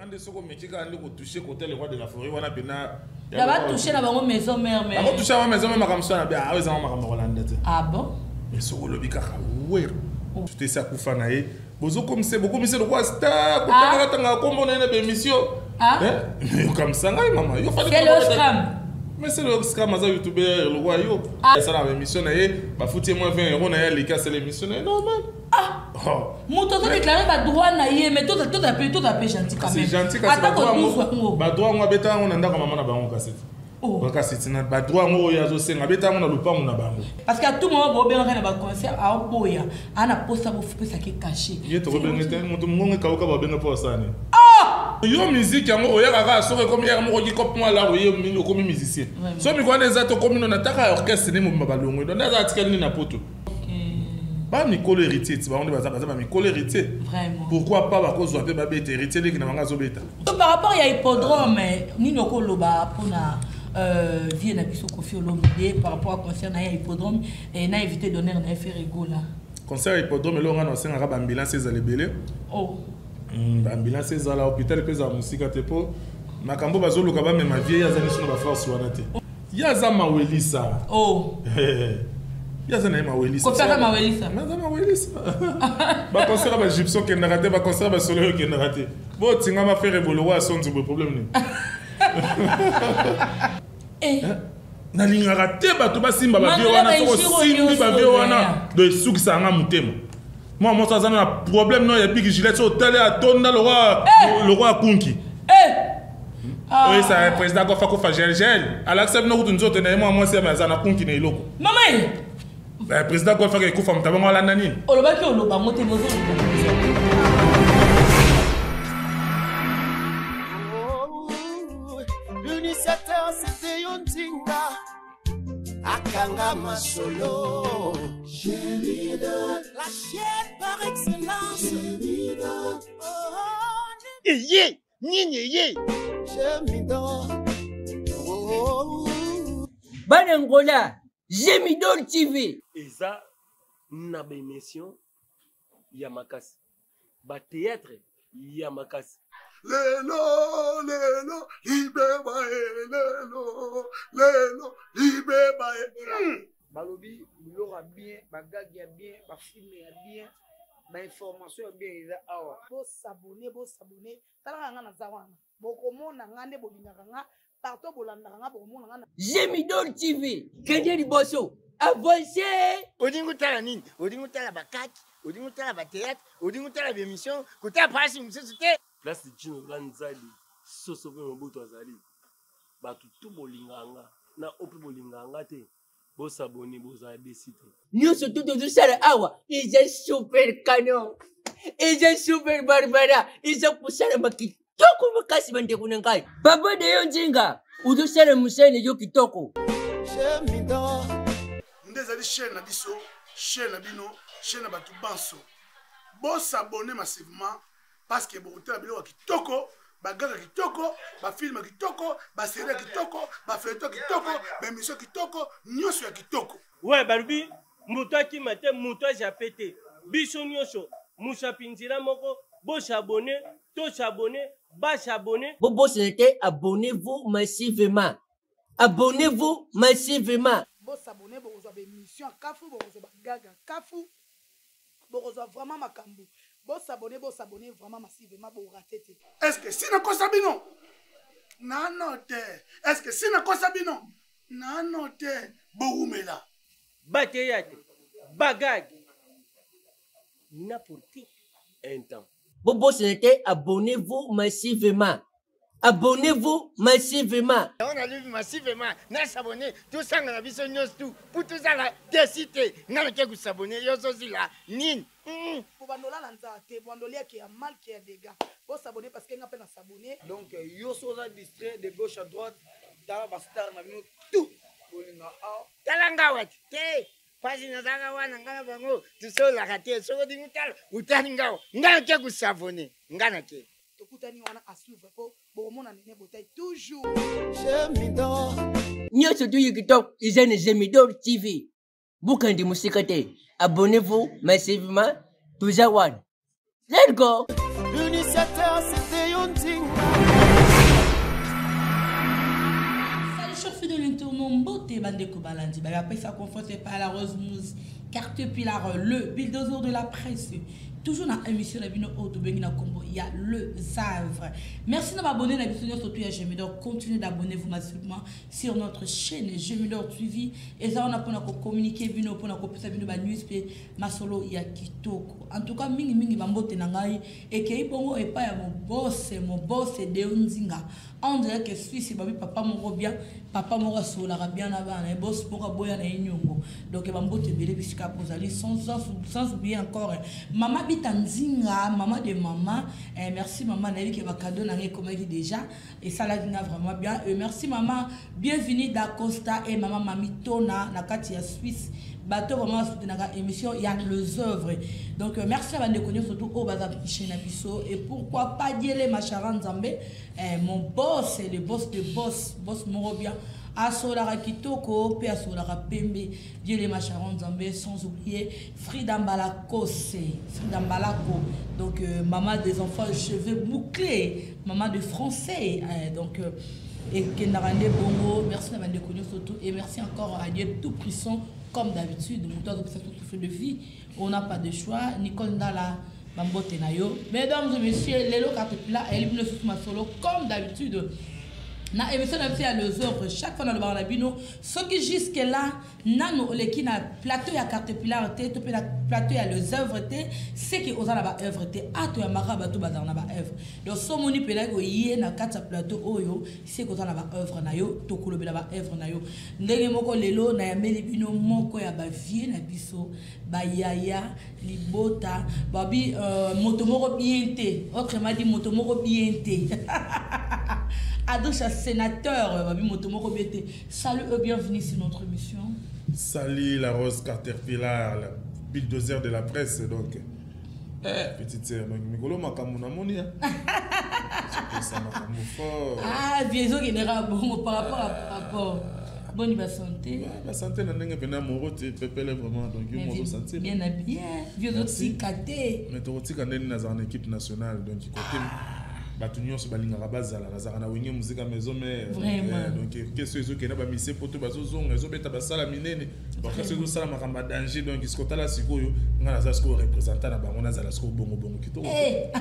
Nga nde soki omeki kaka nde kotouche kote le roi de la forêt wana pena. Na ba touche na bango maison mère mais. Bako touche bango maison mère makambo sana bien. Ah eza makambo kolanda te. Ah bon? Mais soki olobi kaka wer. Tout esi akufa na ye. Bozokomisa bokomisa lokola star kotangaka tangaka kombo na ye na ba émission. Ah? Yokamisa ngai mama. Yo fallait C'est le scram. Mais c'est le scram aza youtubeur lokola yo. Asala ba émission na ye bafuti ye mwa 20 euros na ye aleki asala émission na ye normal. Ah! Oh. Moto azo déclarer ba droit na ye mais toza toza pe toza pe gentil quand même. C'est gentil kasi ba droit yango ba droit yango abeta yango na ndako mama na bango kasi. Oh. Kasi tina ba droit yango oyo azo senga abeta yango na lopango na bango. Parce qu'à tout moment bo bengaka na ba concert aoboya ana posa bo pesa ki cachet. Ye to benga te moto mongongo ekauka ba benga po asala nini. Ah! Yo musique yango oyaka kaka soki ekomi heure moko ki cop mwa la oye okomi musicien. So mikolo wana eza tokomi no nataka orchestre nde mobimba balongwe. Donc nde aza atikali nini na poto. Ba mikolo héritier ti bango nde baza baza ba mikolo héritier. Vraiment. Pourquoi pas bakozwa mpe babeta héritier leki na bango azobeta. Donc, par rapport ya hippodrome nini okoloba mpona vie na biso Koffi Olomide par rapport à concert na ye ya hippodrome et na invité d'honneur na ye Ferre Gola. Concert ya hippodrome eloko nga na osengaka ba ambulance ezala ebele. Oh. Ba ambulance ezala hôpital mpe ezala mosika te mpo makambo bazoluka bamema vie ye aza liso na ba force wana te. Ye aza mawelisa. Oh. Ye aza na ye mawelisa. Koffi aza mawelisa. Aza mawelisa. Ba concert ya ba gypsy okendaka te, ba concert ya ba soleil okendaka te. Bo tingama Ferre boloko ya sonzi boye problème nini? Eh. Nalingaka te bato basimba ba vie wana, soki osimbi ba vie wana, do esukisaka nga motema. Mwa mwasi aza na problème no ya big gilet, soki otali atonda lokola kunki. Eh. Ah. Oyo sa président Kofa Kofa gel gel. Alakisa bino kutu nzoto na ye mwa mwasi ya aza na kunki na eloko. Mama ye. Eh, président Kofa ekufa moto abongo alanda nini? Olobaki oloba ngo te bozo. L'initiateur c'était yo Nzinga akanga masolo. La chaîne par excellence. Oh, Eye, nini eye? Gemidor. Oh. Bana Angola, Gemidor TV. Eza na ba émission ya makasi, ba théâtre ya makasi. Lelo, lelo, libeba e, lelo, lelo, libeba e. Balobi biloko ya bien, ba gag ya bien, ba film ya bien, ba information ya bien eza awa. Bo s'abonner, bo s'abonner. Talaka nga naza wana. Bokomona nga nde bolingaka nga, partout bolandaka nga bokomona nga na Gemidor TV. Kende liboso. Avancez. Olingi otala nini? Olingi otala ba kaki, olingi otala ba théâtre, olingi otala ba émission, kotala pasi mosusu te. Place Djino Lanzali, soso pe Mobutu azali. Bato tout bolingaka nga, na oyo pe bolingaka nga te, bo s'abonner, bozala déçu te. Nyonso tout tozosala awa eza super canon, eza super barbara, eza kosalama kitoko makasi bandeko na ngai. Papa de yo Nzinga, ozosala mosala na yo kitoko. Nde ezali chaîne na biso, chaîne na bino, chaîne na bato banso. Bo s'abonner massivement parce que bokotala biloko ya kitoko, ba gag ya kitoko, ba film ya kitoko, ba série ya kitoko, ba feuilleton ya kitoko, ba émission ya kitoko, nyonso ya kitoko. Ouais, balobi moto akima te, moto ajape te. Biso nyonso mosapi nzela moko, bo s'abonner, to s'abonner, ba s'abonner. Bobosana te, abonnez-vous massivement. Abonnez-vous massivement. Bo s'abonner, bokozwa ba émission ya kafu, bokozwa ba gag ya kafu, bokozwa vraiment makambo. Bo s'abonner, bo s'abonner vraiment massivement, bo rater te. Est-ce que si nakosa bino? Nano te. Est-ce que si nakosa bino? Nano te. Bowumela. Ba théâtre, ba gag. N'importe un temps. Bobosana te, abonnez-vous massivement. Abonnez-vous massivement. On a lu massivement. Na s'abonner, tout ça na biso nyonso tout. Pour tout ça là, décide. Nga na ke s'abonner, yo sosi là. Nini? Po bandola na nzala te, bandolia ke ya mal ke ya dégâts. Bo s'abonner parce que nga pe na s'abonner. Donc yo soza distrait de gauche à droite, tala ba star na bino tout. Bolinga a. Tala nga wapi? Te. Pasi nazalaka wana nga na bango tosololaka te. Soki olingi otala, otali nga awa. Nga na ke kosavone. Nga na ke. Tokutani wana à suivre po bokomona Nene Botayi toujours. Gemidor. Nyonso tu kitoko eza na Gemidor TV. Bokende mosika te. Abonnez-vous massivement. Toza wana. Let's go. L'unicité. 17 heures c'était yo nzinga. Salut chers fidèles internautes, mbote bandeko balandi, ba apesa confiance par la Rose Mousse, carte pilar le bulldozer de la presse. Toujours dans émission na bino oyo tobengi na kombo ya Le Zavre. Merci na abonner na biso nyonso ya Gemidor. Continuez d'abonner vous massivement sur notre chaîne Gemidor TV. Eza wana pona ko communiquer bino pona ko pesa bino ba news pe masolo ya kitoko. En tout cas mingi mingi ba mbote na ngai ekei bongo epa ya mon boss Deo Nzinga. On dirait que Suisse babi papa moko bien, papa moko asolaka bien na bana, et boss moko aboya na ye nyongo. Donc ba mbote ebele bisika bozali, sans oublier encore mama Bita Nzinga, maman de maman. Merci maman, nayebi ke ba cadeau na ngai ekomaki déjà et ça la nga vraiment bien. Et merci maman, bienvenue d'Acosta et maman Mami Tona na kati ya Suisse. Bateau vraiment soutenaka émission ya les œuvres. Donc merci à bande connu surtout au baza chez na biso et pourquoi pas Diele Machara Nzambe. Mon boss, le boss de boss, boss moko bien. Asolaka kitoko pe asolaka pembe. Dieu les macharon Nzambe, sans oublier Frida Mbalako, c'est Frida Mbalako. Donc maman des enfants cheveux bouclés, maman de français. Donc et Kenarande Bongo, merci d'avoir connu surtout et merci encore à Dieu tout puissant comme d'habitude. Mouton donc ça tout souffle de vie, on n'a pas de choix. Nicole Ndala Bambote na yo. Mesdames et messieurs, lelo carte plat, elle est sous ma solo comme d'habitude. Na émission na biso ya les œuvres, chaque fois na lobaka na bino, soki jusque là nano oleki na plateau ya carte pilar te, to pe na plateau ya les œuvres te, c'est que oza na ba œuvre te, ato ya mara bato bazala na ba œuvre. Donc somoni pela ko yé na kati ya plateau oyo, c'est que oza na ba œuvre na yo, to kolobela ba œuvre na yo. Ndenge moko lelo na ya meli bino moko ya ba vie na biso, ba yaya libota, babi moto moko bien te, autrement dit moto moko bien te. Adosha sénateur, babi moto moko bien te. Salut et bienvenue sur notre émission. Salut la Rose Caterpillar, la bulldozer de la presse donc. Petite sœur, donc Mikolo makambo na moni, hein. C'est ça makambo fort. Ah, viezo qui n'era bon par rapport à par rapport. Bonne ba santé. Ouais, ba santé na ndenge pena moro te pepele vraiment donc yo Mais mozo sentir. Bien habillé, viezo Merci. tika te. Mais to tika ndenge na za na équipe nationale donc côté bato nyonso balingaka bazala, bazalaka na Wenge Musica Maison Mère. Vraiment. Donc, qu'est-ce que ezokenda ba mise poto bazozonga, ezobeta basala minene. Donc, qu'est-ce que ezosala makambo ya danger? Donc, sikotala sikoyo, nga naza sikoyo représentant na bango, nazala sikoyo bongo bongo kitoko. Eh!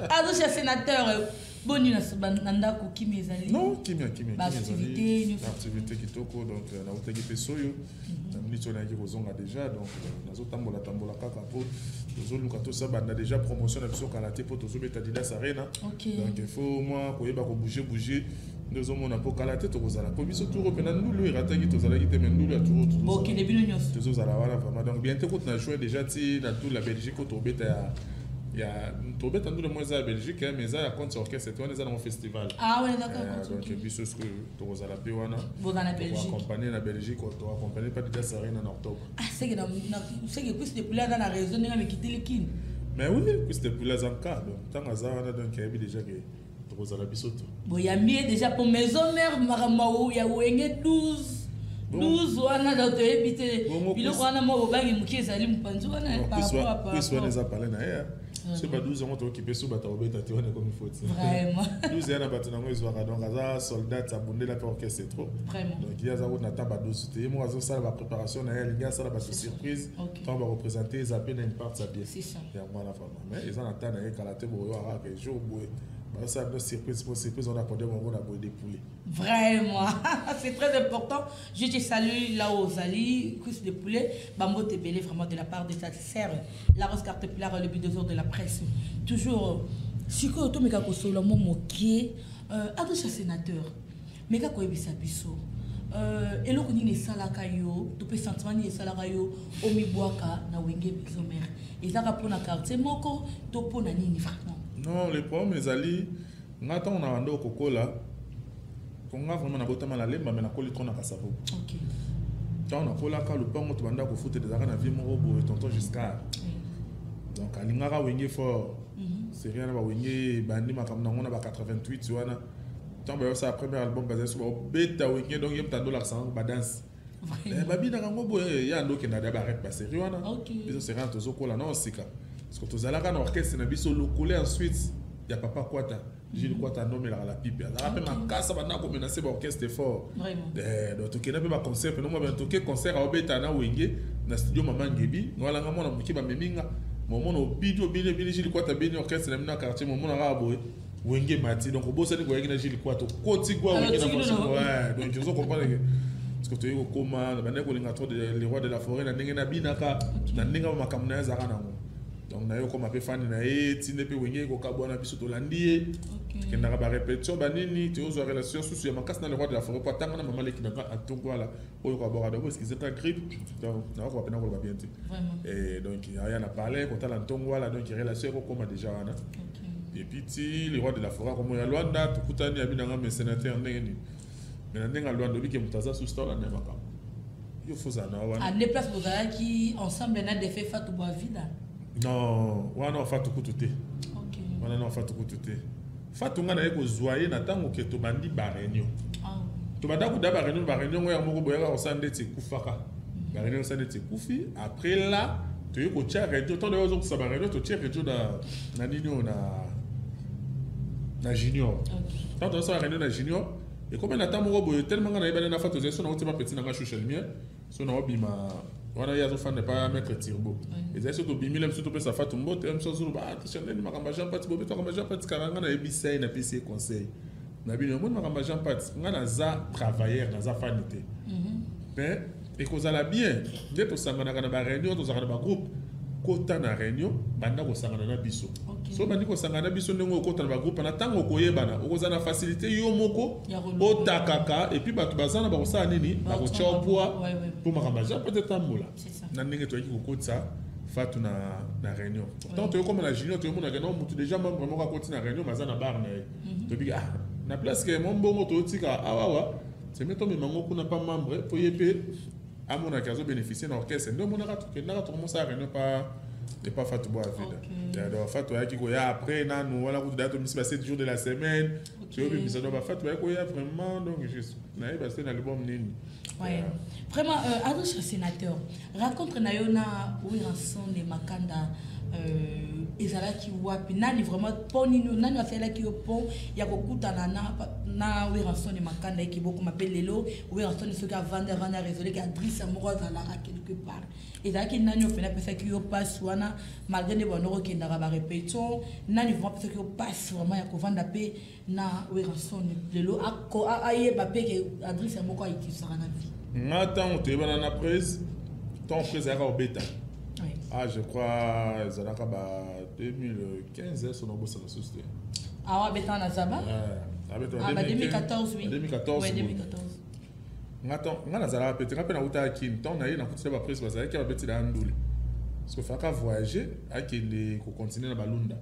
Adosha sénateur, boni na so-, ba-, na ndako kimi ezali? Non, kimia, kimia, Ba kimia ezali. activité, nyonso. Ba activité kitoko, donc, nautaki mpe soyo. Na minute oyo nayaki kozonga déjà, donc, nazotambola tambola kaka po tozoluka tosabanda déjà promotion na biso kala te po tozobeta Adidas Arena. Donc, il faut moi koyeba ko bouger, bouger. Nous sommes na po kala te tokozala. Po biso tour pe na ndulu erataki tozalaki te, mais ndulu ya tour, tour, Bon, okende bino nyonso. Tozozala wana vraiment. Donc, bientôt quand on a joué déjà ti na tour la Belgique, tobeta ya ya tobeta ndulu mo eza ya Belgique, hein, mais eza ya contre orchestre, wana eza na mo festival. Ah ouais, d'accord, contre Donc, orchestre. biso ce que tokozala pe wana. Boza na Belgique. Accompagner na Belgique, to accompagner pas Adidas Arena en octobre. Ah, c'est que na, na, c'est que plus de poulet dans la raison, mais quitter le kin. Mais oui, plus de poulet en cas. Donc, tant à ça, on a donc, il y a déjà que tokozala biso to. Bon, il y a mieux déjà pour maison mère, Maramaou, il y a Wenge 12. Bon. 12 wana donc toyebi te. Bongo, Biloko plus wana moko bobangi moke ezali mopanzi wana, Bon, par plus rapport wa- à par plus rapport. wana eza parler na ye, hein. Vraiment. Soki ba 12 yango tokokipe so bato bakobeta te wana ekomi faute. Vraiment. 12 ya na bato nango ezwaka, donc aza soldat abundela mpe orchestre trop. Vraiment. Donc ye aza kota na ta ba 12 te. Ye moko azosala ba préparation na ye, alingi asala bato surprise. Ok. Ntango bareprésente eza mpe na une part ya bien. C'est ça. Yango wana vraiment. Mais eza na ta na ye kala te, boyo akaka ke jour boye. Bazosala bino surprise, po surprise wana podium yango na boye dépoulé. Vraiment, c'est très important. Je te salue là où Ozali, cuisse de poulet, Bambo Tebele, vraiment de la part de ta sœur, la Rose Carte Pilar, le bulldozer de la presse. Toujours, si que tu meka kosola mo mokie, adosha sénateur, meka koyebisa biso. Eloko nini esalaka yo, to pe sentiment nini esalaka yo, omibwaka na Wenge Maison Mère. Ezaka pona quartier moko, to pona nini vraiment? Non, le problème ezali, nga ntango na banda okokola, nga vraiment nabotama na Lemba, mais nakoli trop na Kasavubu. Ok. Ntango nakolaka lopango tobanda kofuta ezalaka na vie moko boye, tonton Giscard. Donc alingaka Wenge fort. C'est rien na ba Wenge bandi makambo nango na ba 88 wana. Ntango bayosala premier album, bazali so babeta Wenge, donc ye moto andolakisa yango ba danse. Vraiment. Babinaka yango boye, ye andokenda da ba rep ba série wana. Ok. Biso série wana tozokola na osika. Parce que tozalaka na orchestre na biso lokole ensuite ya papa Kwata. Gilles Kwata anomelaka la pipe. Azalaka mpe makasa banda komenace ba orchestre fort. Eh, donc tokenda mpe ba concert mpe nomwa toke concert aobeta na Wenge na studio Mama Ngebi. Ngwala nga mwana moke bamemi nga. Momona obini obini obini Gilles Kwata bini orchestre na bino na quartier momona kaka boye. Wenge mati donc obosani koyaki na Gilles Kwata okoti gwa Wenge na mwasi ouais donc ozo comprendre que parce que toyei kokoma na bandaki kolinga trop le roi de la forêt na ndenge nabinaka na ndenge makambo na ye azalaka nango donc naye okoma mpe fani na ye tinde mpe wenge ekokabwana biso tolandi ye tokendaka barépétition banini toyozwa relation susu ya makasi na le roi de la forêt mpo atanga na mama leki na nga atongwala oyo kobwaka donc excuse ka grippe donc nakokoka mpena koloba bien te eh, donc aya na palais kotala ntongo wala donc relation ekokoma déjà wana et puis ti le roi de la forêt akomo ya Luanda tokutani abi nanga mais sénateur ndenge nini mais na ndenge ya Luanda obike moto aza susu taolanda ya makambo yo fozala na wana ande place bozalaki ensemble na defe Fatou Boavida non wana Fatou kutu te wana na Fatou kutu te Fatou nga naye kozwa ye na ntango ke tobandi ba réunion ah. Tobanda kuda ba réunion, ba réunion ngo moko boyaka kosala ndeti ekufaka. Ba réunion osala ndeti ekufi après là toye kotia réunion ntango oyo ozokisa ba réunion totie réunion na na nini oyo na na junior. Ntango tozosala réunion na junior ekomi na ntango moko boye tellement nga nayebani na Fatou ozali so nauti bapeti na nga shusha lumière so naobima wana ye azofanda epa maître Turbo ezali so tobimi biso topesa Fatou mbote biso azoloba ah ndeni makambo ya Jean Pati bobeta makambo ya Jean Pati kaka nga nayebisa ye napesi ye conseil na bino omoni makambo ya Jean Pati nga naza travailleur naza fani te mais ekozala bien nde tosanganaka na baréunion tozalaka na bagroupe kota na réunion banda kosangana na biso so bandi kosangana na biso ndenge okota na bagroupe na ntango okoyebana okozala na facilité yo moko otakaka et puis bato baza na bakosala nini bakotya poids mpo makambo ya Jean Pati etambola na ndenge toyaki kokotisa Fatou na, na réunion pourtant toyokoma na junior toyomonaka no motu déjà membre moko akoti na réunion baza na bar na ye tobiki ah na place ke mo mbongo toyotika awawa seme tomema ngo kuna pa membre mpo ye mpe amonaki azobénéficie na orchestre nde omonaka tokendaka tokomosala réunion pa epa Fatou Boa Vida. Donc Fatou ayaki koya après nanu wana kutu daya tomisi ba 7 jours de la semaine toyobimisa donc baFatou bayaki koya vraiment donc nayeba se na album nini. Ouais. Vraiment, Adrien sénateur, rencontre na yo na Werrason de Makanda ezalaki wapi nani vraiment mpo nini nani asalelaki yo mpo ya kokutana na, na Werrason Makanda eki bokoma mpe lelo Werrason soki avandi avandi aresoleki Adrisa moko azalaka quelque part ezalaki nani oyo mpena apesaki yo mpasi wana malgré nde bando okendaka barépétition nani vraiment apesaki yo mpasi vraiment ya kovanda mpe na Werrason lelo ayeba mpe ke Adrisa moko ayitisaka na vie? Nga ntango toyebana na prise, ntango prise ayaka kobeta, ah, je crois ezalaka ba 2015 so nabosana susu te. Awa abetaka na Zaba. Ah, ba 2014, oui. 2014. Ouais, 2014. Nga nga nazalaka pe te, nga mpe nautaka Kini. Ntango na ye nakutila baprise bazalaki babetela ya ndule parce que faka voyager akende kocontinue na balunda.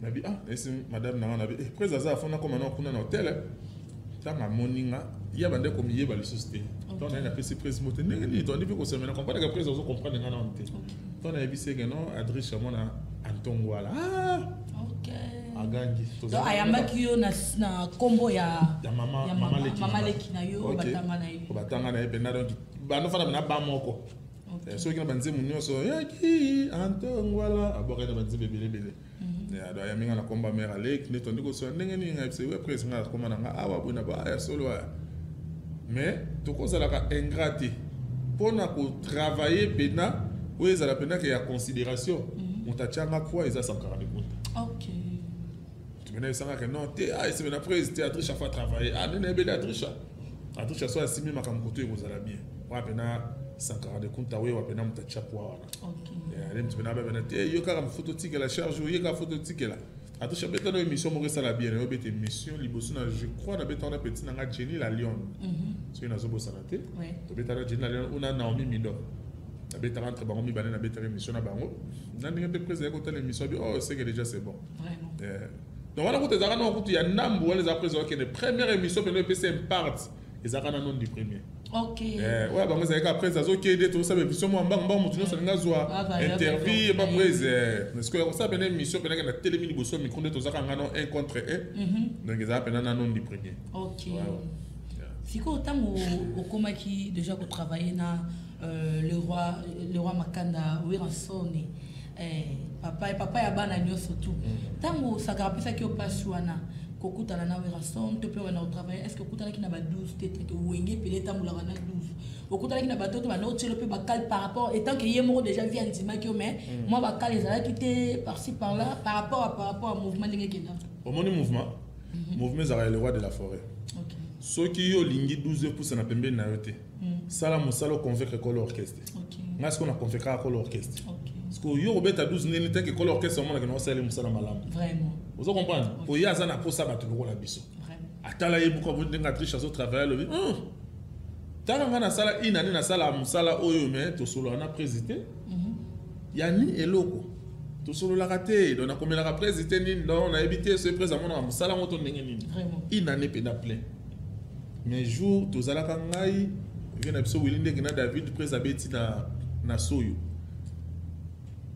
Nabi ah esi madame nanga nabi eh prise aza afona koma na kuna na hotel. Ntango amoni nga ye bande komiyeba lisusu te. Ntango naye napesi prise mote ndenge nini toandi mpe kosemena comprendre ke prise azo comprendre nga nano te. Ntango nayebisi eke non Adriche amona Antongwala ah agangi. Donc ayambaki yo na nkombo ya ya mama mama leki. Mama leki na yo batanga na ye. Batanga na ye mpenza donc bandofanda mena ba moko soki na banzembo nyonso yaki Antongwala abwakaki na banzembo ebele ebele. Donc ayambi nga na komba mare aleki nde tondi kosola ndenge nini ngai bise we prise nga akoma na nga awa boye na baya solo aya mais tokozalaka ingrat te mpona kotravaille mpena oyo ezala mpena ke ya considération moto atianga poids eza Sankara de Kunta. Tumena esangaka non te ah esebe na prise te Adricha fa travailler ah nde nayebeli Adricha Adricha so asimi makambo koto ekozala bien wana mpena Sankara de Kunta oyo wapena moto atia poids wana. Ale moto mpena babena te yo kaka mofoto otikela charge oye kaka foto otikela Adricha beta no émission moko esala bien nayo beta émission liboso na je crois na beta wana petit na nga Jenny la Lionne soki nazobosana te tobeta na Jenny la Lionne una Naomi Mido nabetaka entre bango mibale nabetaka émission na bango na ndenge mpe président kotala émission abi oh c'est que déjà c'est bon. Donc wana kutu ezalaka nao kutu ya ndambu wana ezalaka président okende première émission mpena epesi impact ezalaka na non du premier. Oyo bango ezalaki après azokende tosala émission mwa mbango mbango moto nyonso alingi azwa interview epa prise parce que kosala pena émission penake na telemi liboso ya micro nde tozaka nga no 1 contre 1 donc ezalaka pena na non du premier. Sikoyo ntango okomaki déjà kotravaille na le roi Makanda Werrason. Eh, papa papa ya bana nyonso tout ntango Sankara apesaki yo mpasi wana kokutana na Werrason to mpe wana otravaille, est ce que okutanaki na ba 12 te te Wenge epele etambolaka na 12, okutanaki na bato to banda otielo mpe bakale par rapport étant que ye moko déjà vie andimaki yo, mais mwa bakale ezalaki te par-ci par là par rapport à mouvement ndenge ekendaka? Omoni mouvement ezalaka le roi de la forêt. Soki yo olingi 12 heures na pembeni na yo te, sala mosala, oconvaincre kolo orchestre. Ngai sikoyo na convaincre kolo orchestre. Sikoyo yo kobeta 12 ndeni tanke kolo orchestre omonaka na osali mosala malamu. Ozo comprendre? Po ye aza na posa bato lokola biso. Atala ye moko ndenge Adriche azotravaille, alobi: "Tala, ngai nasala une année, nasala mosala oyo, mais tosololaka na prési te ya ni eloko, tosololaka te. Donc nakomelaka prési te nini, donc nayebi te soki prési amonaka mosala yango to ndenge nini." Une année mpena plein. Mais jour tozalaka, ngai, vie na biso Wili ndenge na David, prési abeti na soyo,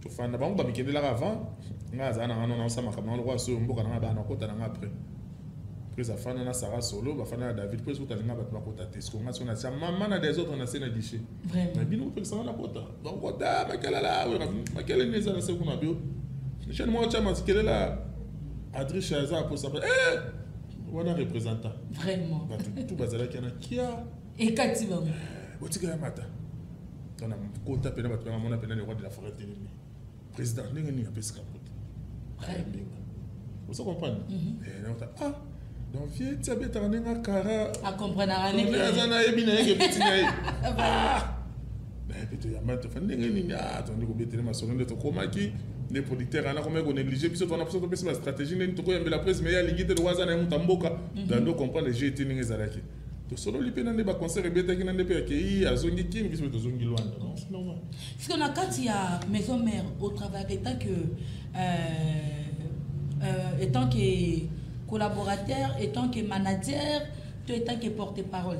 tofanda. Bango bamikendelaka avant. Ngai azala na nga no, naosala makambo na lokola soyo mboka na ngai, bana nakota na ngai. Après, prise afanda na Sara Solo, bafanda na David. Prise kuta alinga bato bakota te. Siko ngai so natia mama na desordre na se na guichet na bino, kopekisanga na kota, bakota makelala makele nini eza na se kuna. Bio chaîne moko tia makelela, Adriche aza aposa wana représentant. Bato tu bazalaki wana kia. Ekati bango. Botika ya mata tona kota mpena, bato bamona mpena le roi de la forêt telemi. Président ndenge nini apesika moto mbinga, ozo comprendre? Ah, donc vie ti abetaka ndenge akara. Akomprenaka. Aza nayebi na ye ke beti na ye nayebi toyamba, tofa ndenge nini tondi kobetele masolo nde tokomaki nde producteur ana komaki konéglige biso. Twana biso topesi bastratégie ndeni tokoyambela presse, mais ye alingi te, lokwa aza na ye moto ya mboka. Dando comprendre jeu te ndenge ezalaki. Tosololi mpe na nde baconcert ebetaki na nde mpe akei, azongi Kini, biso mpe tozongi Lwanda. Donc c'est normal. Parce que na kati ya maison mère, au travail étant que collaborateur, étant que manager to étant que porte-parole?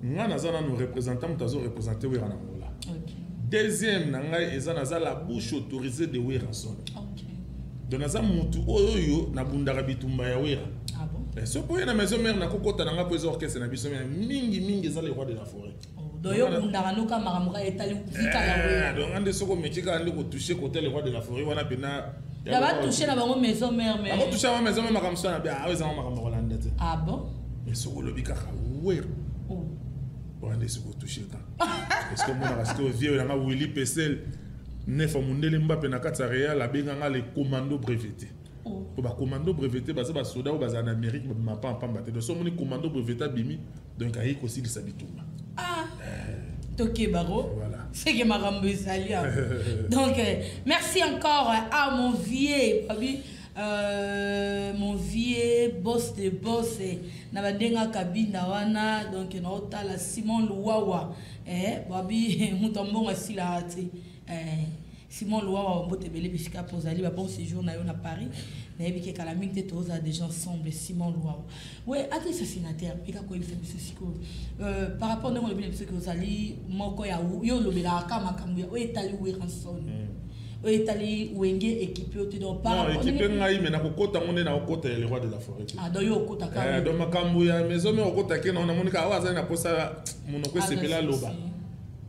Nga naza nanu représentant, moto azoreprésente Wera na Ngola. Deuxième na ngai eza naza la bouche autorisée de Werrason. Donc naza mutu oyo oyo nabundaka bitumba ya Wera. Ah bon? Soki oye na maison mère, nakokota na nga mpo eza orchestre na biso, mais mingi mingi eza le roi de la forêt. Oh, donc yo bundaka noka makambo kaka etali vita ya Wera? Donc nga nde soki omeki kaka nde kotouche kote le roi de la forêt wana mpena. Na batouche na bango maison mère, mais bakotouche bango maison mère, makambo so na bia awa ezanga makambo kolanda te. Ah bon? Mais soki olobi kaka Wera wana nde soki otouche ka, parce que omonaka sikoyo vie oyo nanga Willi Pesel nef ya mondele Mbape na kati ya Real abenganga le commando breveté. Po bacommando breveté baza basoda oyo bazala na Amérique, babima pampamba te. Donc so omoni commando breveté abimi, donc ayi kosilisa bitumba. Ah, tokebaro. Voilà. C'est que makambo ezali awa. Donc merci encore à mon vieux babi, mon vieux boss de boss na bandengaka binda wana. Donc naotala Simon Luwawa, babi moto ya mbongo asilaka te. Simon Luwawa, bambote ebele bisika mpo ozali, babon séjour na yo na Paris. Nayebi ke kala mingi te tozala déjà ensemble. Simon Luwawa we Adresse sénateur, eka koyebisa biso sikoyo par rapport ndenge olobi na biso ke ozali moko ya yo olobelaka kaka makambo ya oyo etali Werrason, oyo etali Wenge, équipe oyo te. Donc par Non, rapport équipe ngai, mais nakokota ngo nde nakokota ya le roi de la forêt te. Ah, donc yo okota kaka? Donc makambo ya maison mère okota ke na namoni kaka oyo azali na posa monoko esepela aloba.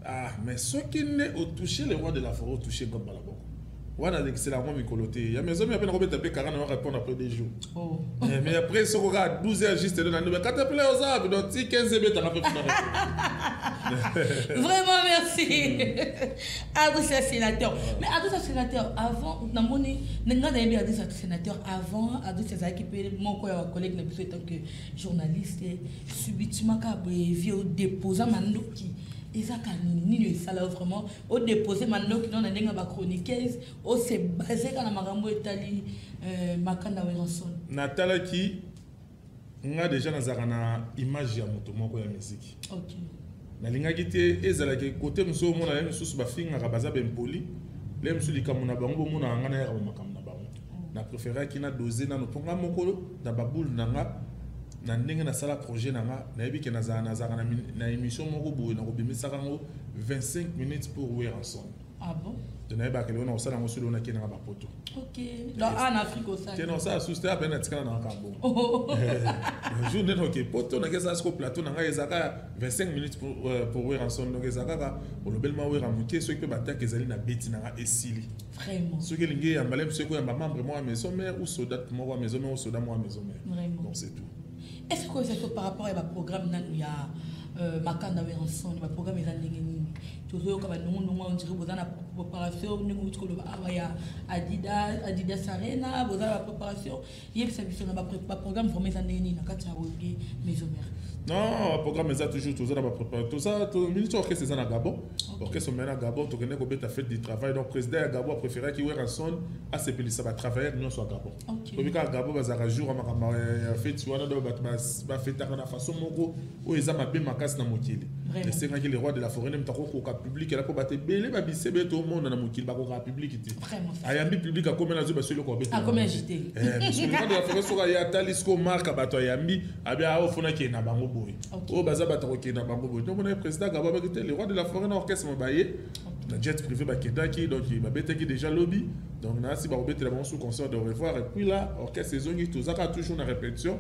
Ah, mais soki nde otouche le roi de la forêt, otouche nga mbala moko wana, alekisela yango mikolo te. Ya maison mère mpe nakobeta mpe kaka na répondre après 2 jours. Mais après soko kaka 12 heures juste na ndobe kata pele oza wapi, donc ti 15 ebetanga mpe kuna. Vraiment merci, Adresse sénateur. Mais Adresse sénateur, avant namoni nga nayebi Adresse sénateur, avant Adresse azalaki mpe moko ya bacollègue na biso étant que journaliste. Subitement kaka boye vie odéposa mandoki, ezaka nini nini esala vraiment odépose mandoki no na ndenge ya bachroniqueuse, ose base kaka na makambo etali makanda Werrason? Natalaki nga déjà nazalaka na image ya moto moko ya musique. Nalingaki te ezalaki kote mosusu omona ye mosusu bafingaka, baza bempoli le mosusu likambo na bango bomonaka nga nayaka bamakambo na bango. Na préféraki na dose nano mpo nga moko na baboule na nga na ndenge nasala projet na nga. Nayebi ke nazalaka na émission moko boye, nakobimisaka yango 25 minutes pour Werrason. Ah bon? To nayebaka eloko na kosala yango soki nakei nanga bapoto. Ok. Donc en Afrique osali. Te na kosala susu te apene natikala na kaka bongo. Oh. Jour nde naoke poto nakesala siko plateau na ngai ezalaka 25 minutes pour Werrason donc eza kaka olobeli ma Werra moke soki mpe batake ezali na beti na nga esili. Vraiment. Soki elingi eyamba le soki oyamba membre moko ya maison mère ou soldat moko ya maison mère ou soldat moko ya maison mère. Vraiment. Donc c'est tout. Est-ce que ça par rapport à ba programme nanu ya Makanda Werrason ba programme eza ndenge nini? Tozoyoka ba ndongo ndongo on dirait boza na préparation ndenge outi koloba awa ya Adidas, Adidas Arena, boza na préparation. Yebisa biso na ba programme vraiment eza ndenge nini na kati ya Wenge Maison Mère? Non, programme eza toujours toza na ba préparation. Toza to minute orchestre eza na Gabon. Orchestre mena Gabon tokende kobeta fête du travail. Donc président ya Gabon a préféré ki Werrason asepelisa ba travailleurs nyonso ya Gabon. Ok. Tobi kaka Gabon bazalaka jour ya makambo ya fête wana donc bato ba fêtaka na façon moko oyo eza mabe makasi na mokili. Vraiment. Esengaki le roi de la forêt nde moto akokoka public ela mpo bato ebele babise be tomona na mokili bakokaka public te. Vraiment. Ayambi public akomi na zoba eloko abetela. Akomi agité. Parce que le roi de la forêt soki aye atali siko marka bato ayambi abi awa ofuna akende na bango boye. Ok. Oyo baza bato akokende na bango boye. Donc on a président Gabon abaki te le roi de la forêt na orchestre mo baye na jet privé bakendaki donc babetaki déjà lobby. Donc na si bakobetela bango sous concert de revoir et puis là orchestre ezongi tozaka toujours na répétition.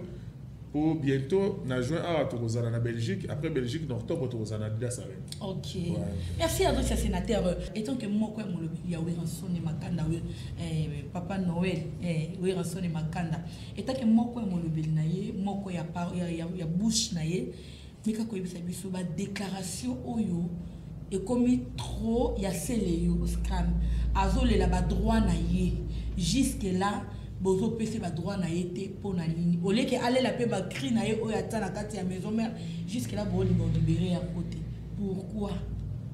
Pour bientôt, na juin awa tokozala na Belgique, après Belgique na octobre tokozala na Adidas Arena. Ok. Ouais. Merci à toi, sénateur. Étant que moi, quoi, mon lobby, il y a Werrason et Makanda, oui, Papa Noël, Werrason et Makanda. Étant que moi, quoi, mon lobby, na ye, moi, quoi, il y a par, il y a, il y a, il y a bouche na ye, mais quand il y a biso, ba déclaration oyo, et comme trop, il y a Célio, Scram, azole la ba droit na ye. Jusque là, bozo pese ba droit na ye te po na nini. Au lieu que aller la pe ba cri na ye oyo ata na kati ya maison mère, jusque là bo bo libérer à côté. Pourquoi?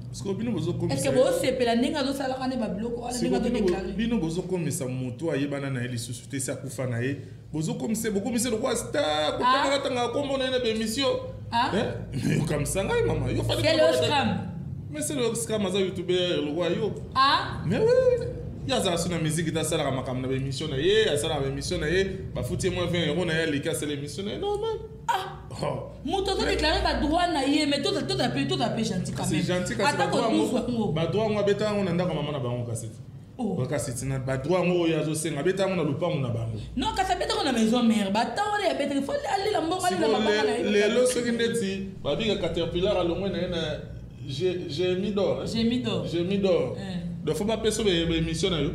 Parce que bino bozo komisa Est-ce que bozo sepela ndenge azosalaka ne ba biloko wana ndenge Siko azo bino déclarer? bino bozo komisa moto ayebana na ye lisusu te, si akufa na ye. Bozo komisa, bokomisa lokola star, kotangaka tangaka kombo na ye na ba émission. Ah. Hein? Mais comme ça, ngai, mama, yo fallait C'est pas le kotanga. scram. Mais c'est le scram aza youtubeur lokola yo. Ah. Mais oui. Ye azala so na musique te, asalaka makambo na ba émission na ye, asalaka ba émission na ye, bafuti ye mwa 20 euros na ye, aleki asala émission na ye, normal. Ah. Oh. Moto azo déclarer ba droit na ye, mais toza, toza pe, toza pe gentil quand C'est même. gentil kasi Ata ba droit kodusu yango, yango. ba droit yango abeta yango na ndako ya mama na bango kasi. Oh. Ba kasi tina, ba droit yango oyo azosenga, abeta yango na lopango na bango. Non, kasi abeta yango na maison mère, ba temps wana ya abeta, faut alela mbongo, alela Sikoyo, mabanga na ye. lelo soki ndeti, babika Caterpillar alongwe na ye na Gémi d'or, hein? Gémi d'or. Gémi d'or. Eh. Donc faut bapesa ba émission na yo.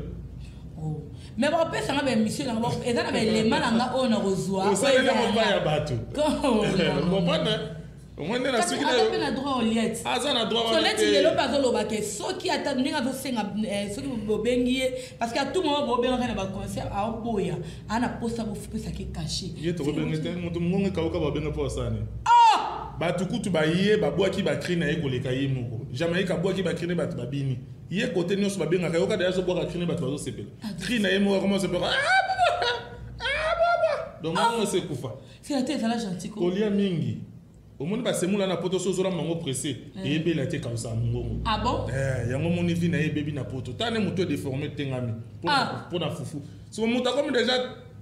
Oh. Mais bapesa nga ba émission na nga, eza na ba élément na nga oyo na kozwa, oyo Osaleli eza yango ya epai ya nga. bato. Ko- Comprendre, hein? Au moins, nde na Kasi soki na aza yo. mpe na droit Oliette. Aza na droit So, wana neti te. lelo mpe azoloba ke soki ata ndenge azosenga, soki bobengi ye, parce que à tout moment bobengaka na ba concert, aoboya, aza na posa bopesaki cachet. Ye tokobenge te, moto mongongo ekauka babenge mpo asala nini? Ah! Bato kutu baye, babwaki ba cri na ye koleka ye moko. Jamaïque abwaki ba cri na ye, bato babini. Ye kote nyonso babengaka, yoka d'ailleurs azobwaka cri na ye, bato bazosepela. Cri na ye moko akoma kosepela. Ah, baba! Ah, baba! Donc, Ah! mongongo ese ekufa. C'est la tête, ezala gentil ko. Kolia mingi. Omoni basemula na poto so ozolamba yango pressé, eyebela te kausa ya mongongo. Ah bon? Yango moni vi na ye ebebi na poto. Tala nde moto edéformé tengami. Ah. Mpona fufu. So moto akomi déjà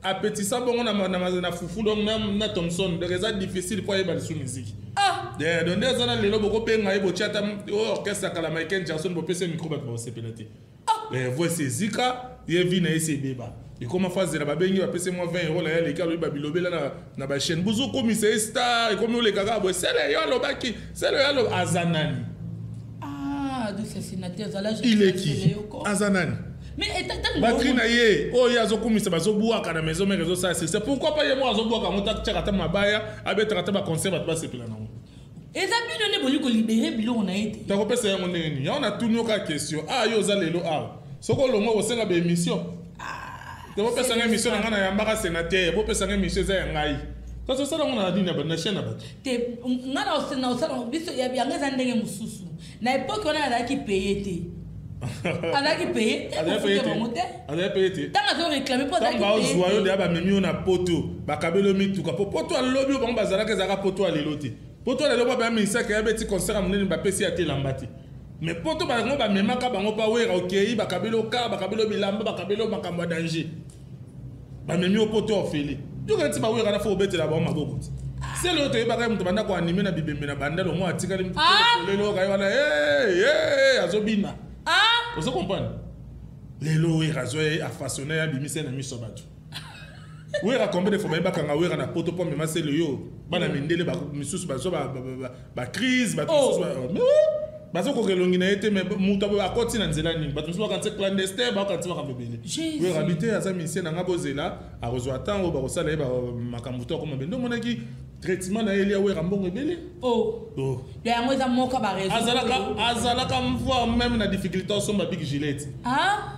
appétissant bongo na fufu, donc na Thomson. Donc eza difficile po ayeba lisusu musique. Ah! Donc nde eza na lelo bokobenga ye botia ata oyo orchestre ya kala Michael Jackson bopesa ye micro bato bakosepela te. Ah! Voice ezika, ye vi na ye se ebeba. Ekoma fa azela babengi bapesi ye mwa 20 euros na ye aleki alobi babilobela na ba chaîne. Bozokomisa ye star, ekomi oleka kaka boye. Sele yo alobaki, sele yo aloba, aza nani? Ah, donc c'est sénateur, zala je Il est te qui? laisse le yoko. Aza nani? Mais, eh, ta, ta, Batterie na ye, oyo ye azokumisa bazobwaka na maison mère ezosala succès. Pourquoi pas ye moko azobwaka yango, ta tiaka ata mabaya, abetaka ata ba concert bato basepela nango. Eza bino nde bolingi kolibere biloko na ye te. Takopesa yango ndenge nini? Yango natuni yo kaka question. Ah, yo oza lelo awa. Soki olongwa kosenga ba émission. Te bopesa nga émission na ngai nayambaka sénateur, bopesa nga émission eza ya ngai. Kasi osala yango na nini na bato, na chaîne na bato? Te, nga na osala, na osala, biso, ya, yango eza ndenge mosusu. Na époque wana azalaki paye te. Azalaki paye te, Azalaki paye kofuta te. bango te. Azalaki paye te. Ntango azo réclamer mpo azalaki Ntango paye bazwa yo te. deya bamemi yo na poto, bakabeli yo mituka. Po poto alobi oyo bango bazalaka ezalaka poto ya lelo te. Poto ya lelo mpo baya ministère ya beti concert ya monene bapesi ya te elamba te. Mais poto bango bamemaka bango pa wera okei, bakabeli yo car, bakabeli yo bilamba, bakabeli yo makambo ya danger. Bamemi yo poto ofele. Yoka neti bawera na fo obetela bango maboko te. Sele oyo toyebaka ye moto banda koanime na bibembe na banda longo atikali Ah! lelo oyo wana, hey, hey, azobina. Ah! Ozo comprendre? Lelo Wera azwa ye afaçonne ye abimisa ye na miso ya bato. Wera combien de fois baye bakanga Wera na poto mpo amema sele yo bana mindele misusu bazwa ba crise bato misusu oh. Mais bazokoka elongi na ye te mais moto akoti na nzela nini bato mosusu bakanisi clandestin bakanisi makambo ebele. Wera bi te aza musicien na nga bozela akozwa ntango bakosala ye makambo to akoma bende omonaki traitement na ye elia Wera mbongo ebele. Oh. Oh. Yango eza moko ba raison. Azalaka azalaka mvoire même na difficulté osomba big gilet. Ah?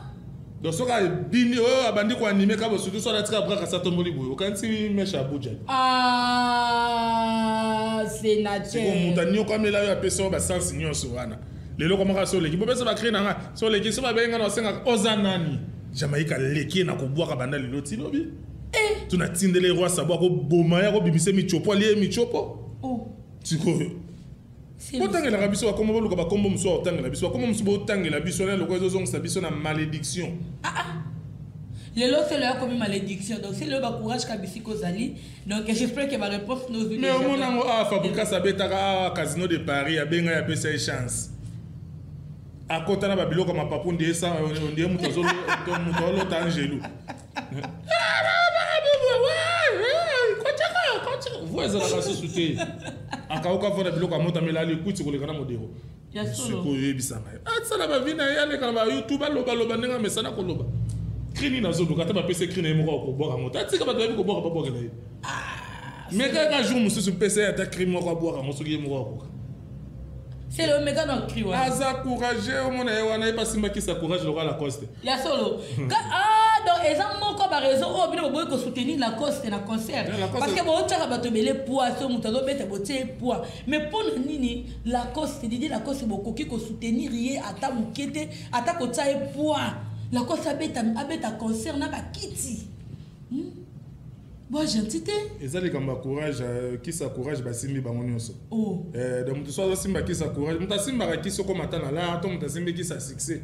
Donc soki abini oyo abandi koanime kaka bosuki so alatika braka sa tomboli boye okanisi meshe abuja. Ah, sénateur. Moto anyokamela yo apesa yo basansi nyonso wana. Lelo komaka so oleki bopesa bakri na nga so oleki so babengi nga na osengaka oza nani Jamaïque aleki ye na kobwaka banda lelo ti lobi. Eh. Tuna tindele roi sabo akoboma ye akobimisa michopo alie michopo. Oh. Sikoyo botangelaka biso bakombo boluka bakombo mosusu bakotangela biso bakombo mosusu botangela biso na lokola ezozongisa biso na malédiction. Ah, ah. Lelo selo yakomi malédiction donc selo bacourage ka bisika ozali donc j'espère que baréponse nozwi. Mais omona yango awa Fabricas abetaka awa Casino de Paris abenga ye apesa ye chance akota na babiloko ya mapapu ndie ndie moto azolota angelu voi ezalaka susu te akauka vanda biloko ya moto amela likuti koleka na modero sikoyo oyebisa ngai asala bavi na ye aleka na bayoutube alobaloba ndenge amesana koloba cri nini azoluka ata bapesa cri na ye moko akobwaka yango te atika bato bayebi kobwaka babwakela ye mais kaka jour mosusu pesa ye ata cri moko abwaka yango soki ye moko akoka C'est le mega dans cri wana. Aza courageux omona ye wana ye pasimbakisa courage lokola Lacoste. Ya solo. Ah donc eza moko ba raison oyo bino boboyi ko soutenir Lacoste na concert. Parce que botiaka bato ebele poids so moto azobeta botie ye poids. Mais mpo na nini Lacoste Didier Lacoste bokoki ko soutenir ye ata moke te ata kotia ye poids. Lacoste abeta abeta concert na bakiti. Bo gentil te. Eza likambo ya courage, euh, kisa courage basimbi bango nyonso. Oh. Eh, donc moto so azosimba kisa courage, moto asimbaka kisi okoma ata na lar to moto asimbi kisa succès.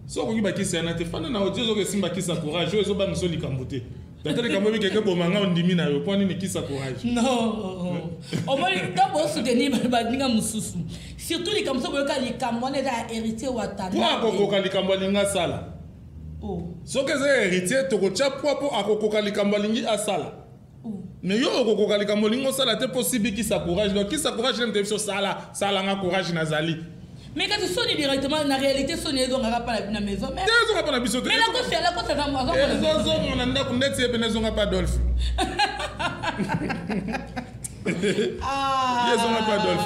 So okoki bakisi yana te, fanda na audio ozoki esimba kisa courage, oyo ezobangisa yo likambo te. Tata likambo oyebi keke boma nga ondimi na yo, mpo nini kisa courage? Non. Omoni ntango osoutenir baninga mosusu. Surtout likambo so boyoka likambo wana eza ya héritier Watanabe. Mpo akokoka likambo alingi asala. Oh. Soki eza héritier tokotya poids mpo akokoka likambo alingi asala. Oh. Mais yo okokoka likambo olingi osala te mpo osibi kisa courage. Donc kisa courage nde moto biso sala, sala nga courage nazali. Mais kasi soni directement na réalité soni ezongaka pa na maison mère. Te ezonga pa na biso te. Mais la kosi la kosi aza ezozonga na ndako ndeti ye pene ezonga pa Adolphe. Ah. Ye ezonga pa Adolphe.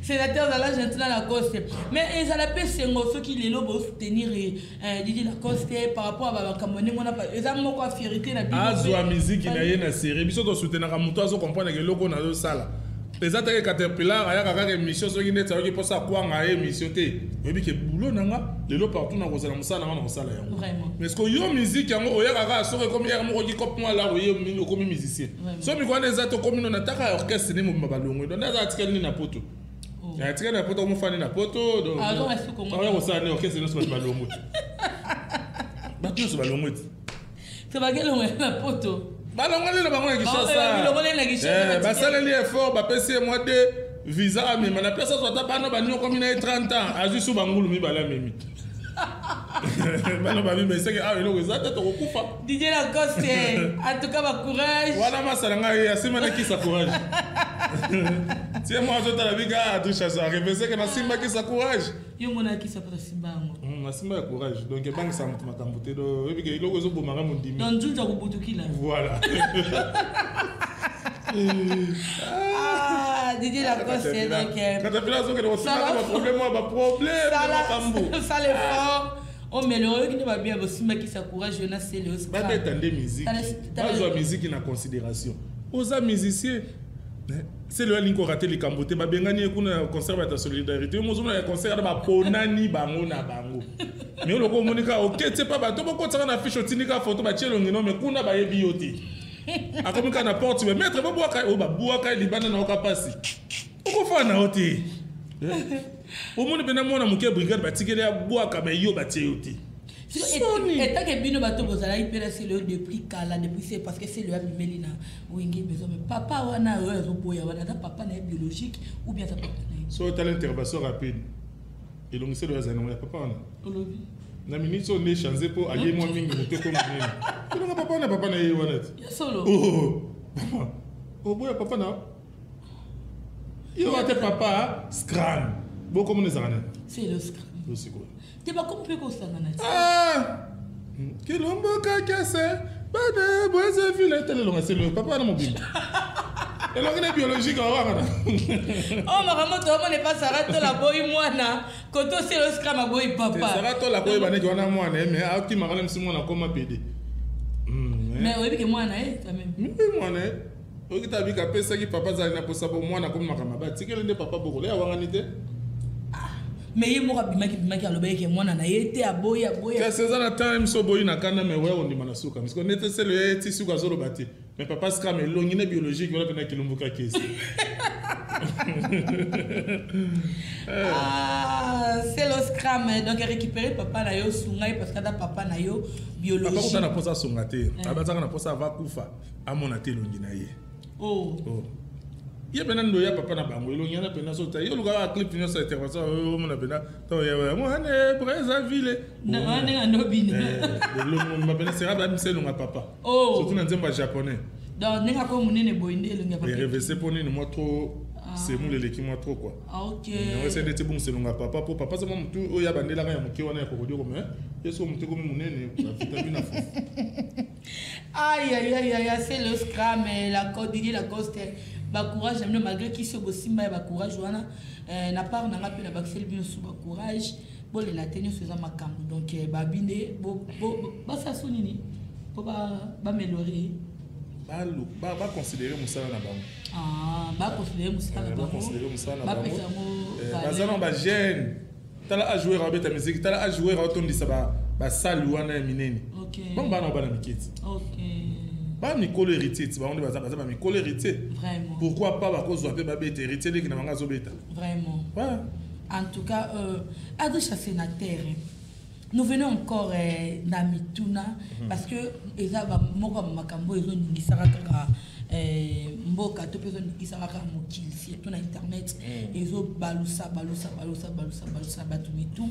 Sénateur zala gentil na Lacoste. Mais ezala pe sengo soki lelo bo soutenir eh, Didi Lacoste par rapport à ba makambo ndenge wana eza moko ya fierté na bino. Azwa musique na ye na série biso to soutenaka moto azo comprendre que eloko nazo sala. Eza te Caterpillar ayaka kaka émission soki neti ayoki mposa akwanga ye émission te. Oyebi ke boulot na nga lelo partout na kozala mosala na nga na kosala yango. Mais ce que yo musique yango oyaka kaka soki ekomi heure moko oki mwa lar oye okomi musicien. So mikolo wana eza te okomi no nataka orchestre nde mobimba balongwe. Donc aza atikali nini na poto. Oh. Atikali na poto omofani na poto. Donc oya kosala nde orchestre nyonso bato balongwe. Bato nyonso balongwe ti. Tobakelongwe na poto. Balongoli na bango na Kinshasa. Basaleli effort bapesi ye mwa de visa amema na place azwa ata bana banyokomi na ye 30 ans azwi su bangulu mibale amemi. Bana babi mais seke awa eloko eza te tokokufa. Didier Lacoste en tout cas ba courage. Wana masala ngai asima na kisa courage. Tie moi azotala bika atusha arrive seke nasimba kisa courage. Yo mona kisa pota simba yango. Nasimba ya courage donc ebangisa moto makambo te do oyebi ke eloko ezobomaka mondimi. Donc nzunzu akobutukila. Voilà. Ah, Didier Lacoste donc Caterpillar azokende kosimba ba problème oyo ba problème makambo. Sala effort. Omele oyoki nde babia bosimbakisa courage yo na sele babeta nde musique bazwa musique na considération oza musicien sele oyo alingi korate likambo te babengani ye kuna na concert bata solidarité yo mozomona ya concert wana baponani bango na bango mais oloko omoni kaka oketie pa bato bokotisaka na fiche otindi kaka foto batie elongi no mais kuna bayebi yo te akomi kaka na porte ba maître babwaka oyo babwaka ye libanda na yoka mpasi okofana na yo te omoni mpena mwana moke ya brigade batikeli abwaka mais yo batie yo te. Etake bino bato bozalaki mpe na sele oyo depuis kala depuis se parce que sele oyo abimeli na wenge maison mais papa wana oyo azoboya wana aza papa na ye biologique ou bien aza papa na ye. So otala intervention rapide. Elongi selo azali nango ya papa wana. Olobi. Na minute oyo nde change mpo alie mwa mingi moto ekoma monene. Elonga papa wana papa na ye wana te. Ya solo. Oh, mama. Oboya papa na yo ate papa scram. Bokomona ezalaka nani? C'est le scram. Sikoyo. Te bakomi mpe kosangana te. Ah! Kilombo kakese bana bweze vile tele elonga selo papa wana mobimba. Elongi na biologique awangana. Oh makambo toomona epa Sara Tola aboyi mwana koto selo scram aboyi papa. Sara Tola koyeba neti wana mwana ye mais akimaka na misi mwana akoma pede. Mais oyebi ke mwana ye quand même. Mais mwana ye. Oyoki ta bika apesaki papa azali na posa po mwana akomi makambo mabe atikeli nde papa bokolo ye awangani te. Mais ye moko abimaki bimaki alobaki ke mwana na ye te aboyi aboyi. Kasi eza na temps miso oboyi na kanda mais oya kondima na suka. Misiko nete selo ye ti suka azoloba te. Mais papa Scram elongi ne biologique wana pena kilumbuka kesi. Ah, c'est le Scram donc récupérer papa na yo sunga ye parce que ata papa na yo biologique. Papa kota na posa sunga te. Abazaka na posa ava kufa. Amona te elongi na ye. Oh. Oh. Ye pena ndo ya papa na bango elongi wana pena sota yo luka clip nyonso intervention omona pena to ya mwana Brazzaville. Na wana ndenge ando bina. Elongo mba pena sera ba misa elonga papa. Oh. Surtout na nzembo ya japonais. Donc ndenge ako munene boye nde elongi ya papa. Revese po nini moi trop semoule eleki mwa trop quoi. Ah, ok. Yango ese ndeti bongisa elonga papa po papa sama motu oyo abandelaka ya moke wana ya kokodioko mais ye soko motu ekomi monene ba vitamine na fufu. Aïe, aïe, aïe, aïe, c'est le scram, la côte, Didier Lacoste. Ba courage, na malgré qui se bosimba ya ba courage wana, na part na nga pe na bakiseli bino sous ba courage, bolela te nyonso eza makambo. Donc ba binde, bo, bo, bo, ba sa so nini? Po ba, ba améliorer. Ba lu, ba, ba considérer musala na bango. Ah, ba considérer musala na Ba bango. considérer musala na Ba bango. pesa yango valeur. Baza na ba jeune. Tala a jouer abeta musique, tala a jouer otondisa ba ba salle wana ya minene. Ok. Bango bana bana miketi. Ok. Ba mikolo héritier, ti bango baza baza ba mikolo héritier. Vraiment. Pourquoi pas ba kozwa pe ba beta héritier leki na bango azobeta. Vraiment. Ouais. En tout cas, Adricha sénateur, nous venons encore na mituna parce que eza ba moko makambo ezo ningisaka kaka mboka to pe ezo ningisaka kaka mokili surtout na internet ezo balusa balusa balusa balusa balusa bato mitu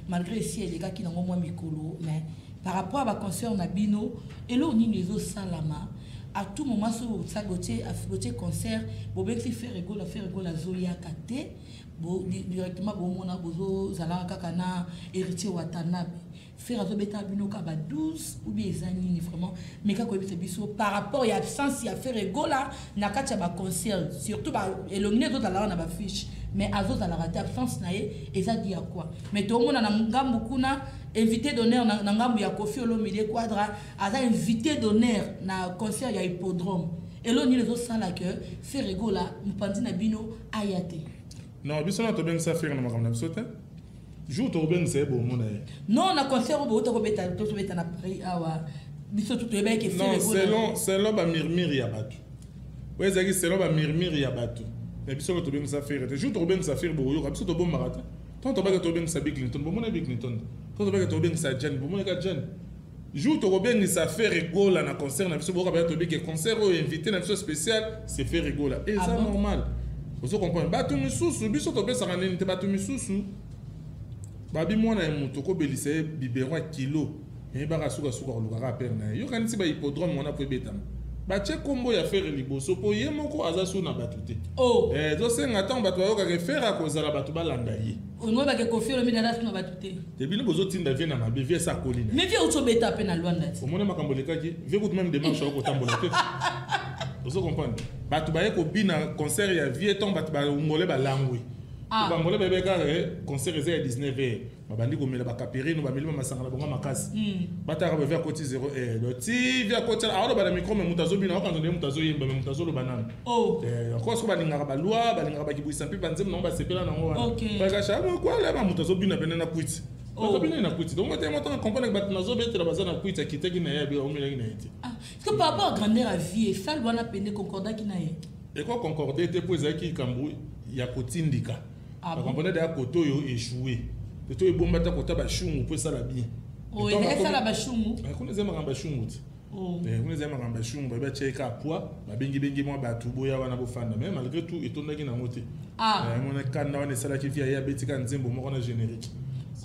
malgré si elekaki nango mwa mikolo mais par rapport à ba concert na bino elo nini ezo salama à tout moment so botie botie concert bobeti faire gola faire gola zoyaka te bo directement bomona bozo zalaka kaka na héritier Watanabe faire azobeta bino ka ba 12 ou bien eza nini vraiment mais kaka koyebisa biso par rapport ya absence ya faire gola na kati ya ba concert surtout ba elongi nde ezozalaka na ba fiche mais azozalaka te absence na ye eza di ya quoi mais tomona na ngambu kuna invité d'honneur na ngambu ya Koffi Olomide Quadra aza invité d'honneur na concert ya hippodrome elongi nini ezosala que faire gola mopanzi na bino aya te. Non, biso na tobengisa faire na makambo na biso te. Jour tobengisa ye bomona ye. Non, na concert oyo bouta kobeta, tobeta na Paris awa. Biso tout toyebaki ke Non, faire gola. selon ba murmure ya bato. Oyo ezalaki selon ba murmure ya bato. Mais biso tobengisa faire te. Jour tobengisa faire boyoka, biso tobombaka te. Tant tobaki tobengisa Bill Clinton, bomona Bill Clinton. Tant tobaki tobengisa Jan, bomona ka Jan. Jour tobengisa faire gola na concert na biso boyoka ba tobiki concert oyo invité na biso spécial, c'est faire gola. Et Ah ça bon? normal. Ozo comprendre. Bato misusu, biso topesaka nini te, bato misusu, babi mwana ya moto kobelisa ye biberon ya kilo, mais baka suka suka kolukaka père na ye. Yoka neti ba hippodrome wana po ebetama. Batie kombo ya Ferre liboso po ye moko aza su na bato te. Oh. Ezosenga ntango bato bayokaka Ferre akozala bato balanda ye. Olingo bake Koffi Olomide aza su na bato te. Te bino bozotinda vie na mabe, vie esa akoli na ye. Mais vie outi obeta pe na Luanda te. Omoni makambo elekaki, vie kutu même démarche akoki kotambola te. Ozo comprendre? Bato baye kobina concert ya vie ntango bato bangole balangwe. Ah. Bangole bayebi kaka, concert eza ya dix-neuf heures. Babandi komela ba caperino, bameli ba masanga na bango makasi. Bataka ba vie akoti 0 heure. Donc, ti vie akoti, aoloba na micro, mais moto azobina, aokanza nde moto azoyemba, mais moto azoloba nanu. Oh. Encore soki balingaka ba loi, balingaka ba kibwisa mpe ba nzembo nango basepela nango wana. Ok. Bayaka sha, ah, quoi, là, ba moto azobina pene na kwiti. Oh. Moto azobina na kwiti. Donc, moto moto comprendre que bato nazobetela baza na kwiti, akitaki na ye, abe, aomelaki na ye te. Ah, est-ce que par rapport à grandeur à vie, salle wana pene concordaki na ye? Eko concordé te po ezalaki likambo ya kotindika. Ah Ba bon? comprendre ya koto oyo échoué. Koto oyo ebombata kota ba shungu po esala bien. Oh, Ntango esala bakomi ba shungu? Ah, kuna eza makambo ya shungu te. Oh. Eh, kuna ezali makambo ya shungu, babi batiaki kaka poids, babengibengi mwa bato boya wana bofanda, mais malgré tout etondaki nango te. Ah. Eh, mona kanda wana esalaki vie aye abeti kaka nzembo moko na générique.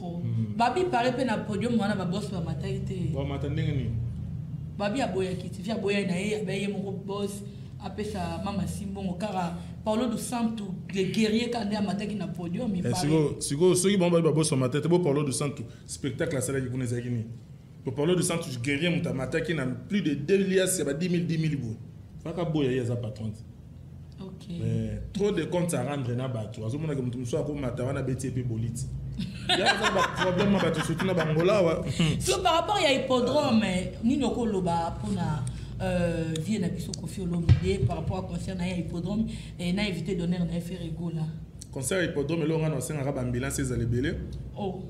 Oh. Babi pare mpe na podium wana baboss bamataki te. Bamata ndenge nini? Babi aboyaki ti, vie aboyaki na ye, abeyi ye moko boss apesa mama simbongo kaka Paulo dos Santos le guerrier kaka nde amataki na podium. Eh, sikoyo soki bango babi baboss bamata te, bo Paulo dos Santos spectacle asalaki kuna ezalaki nini? Bo Paulo dos Santos guerrier moto amataki na plus de 2 lias ya ba 10 000 10 000 boye. Faka boya ye aza patron te. Mais trop de comptes à rendre na bato, azomonaka moto mosusu akomata wana abeti ye mpe boliti. Ya aza ba problème na bato surtout na bangola awa. So par rapport ya hippodrome, nini okoloba mpona vie na biso Koffi Olomide par rapport à concert na ye ya hippodrome et na invité d'honneur na ye Ferre Gola? Concert ya hippodrome, eloko nga na osengaka baambulance ezala ebele. Oh.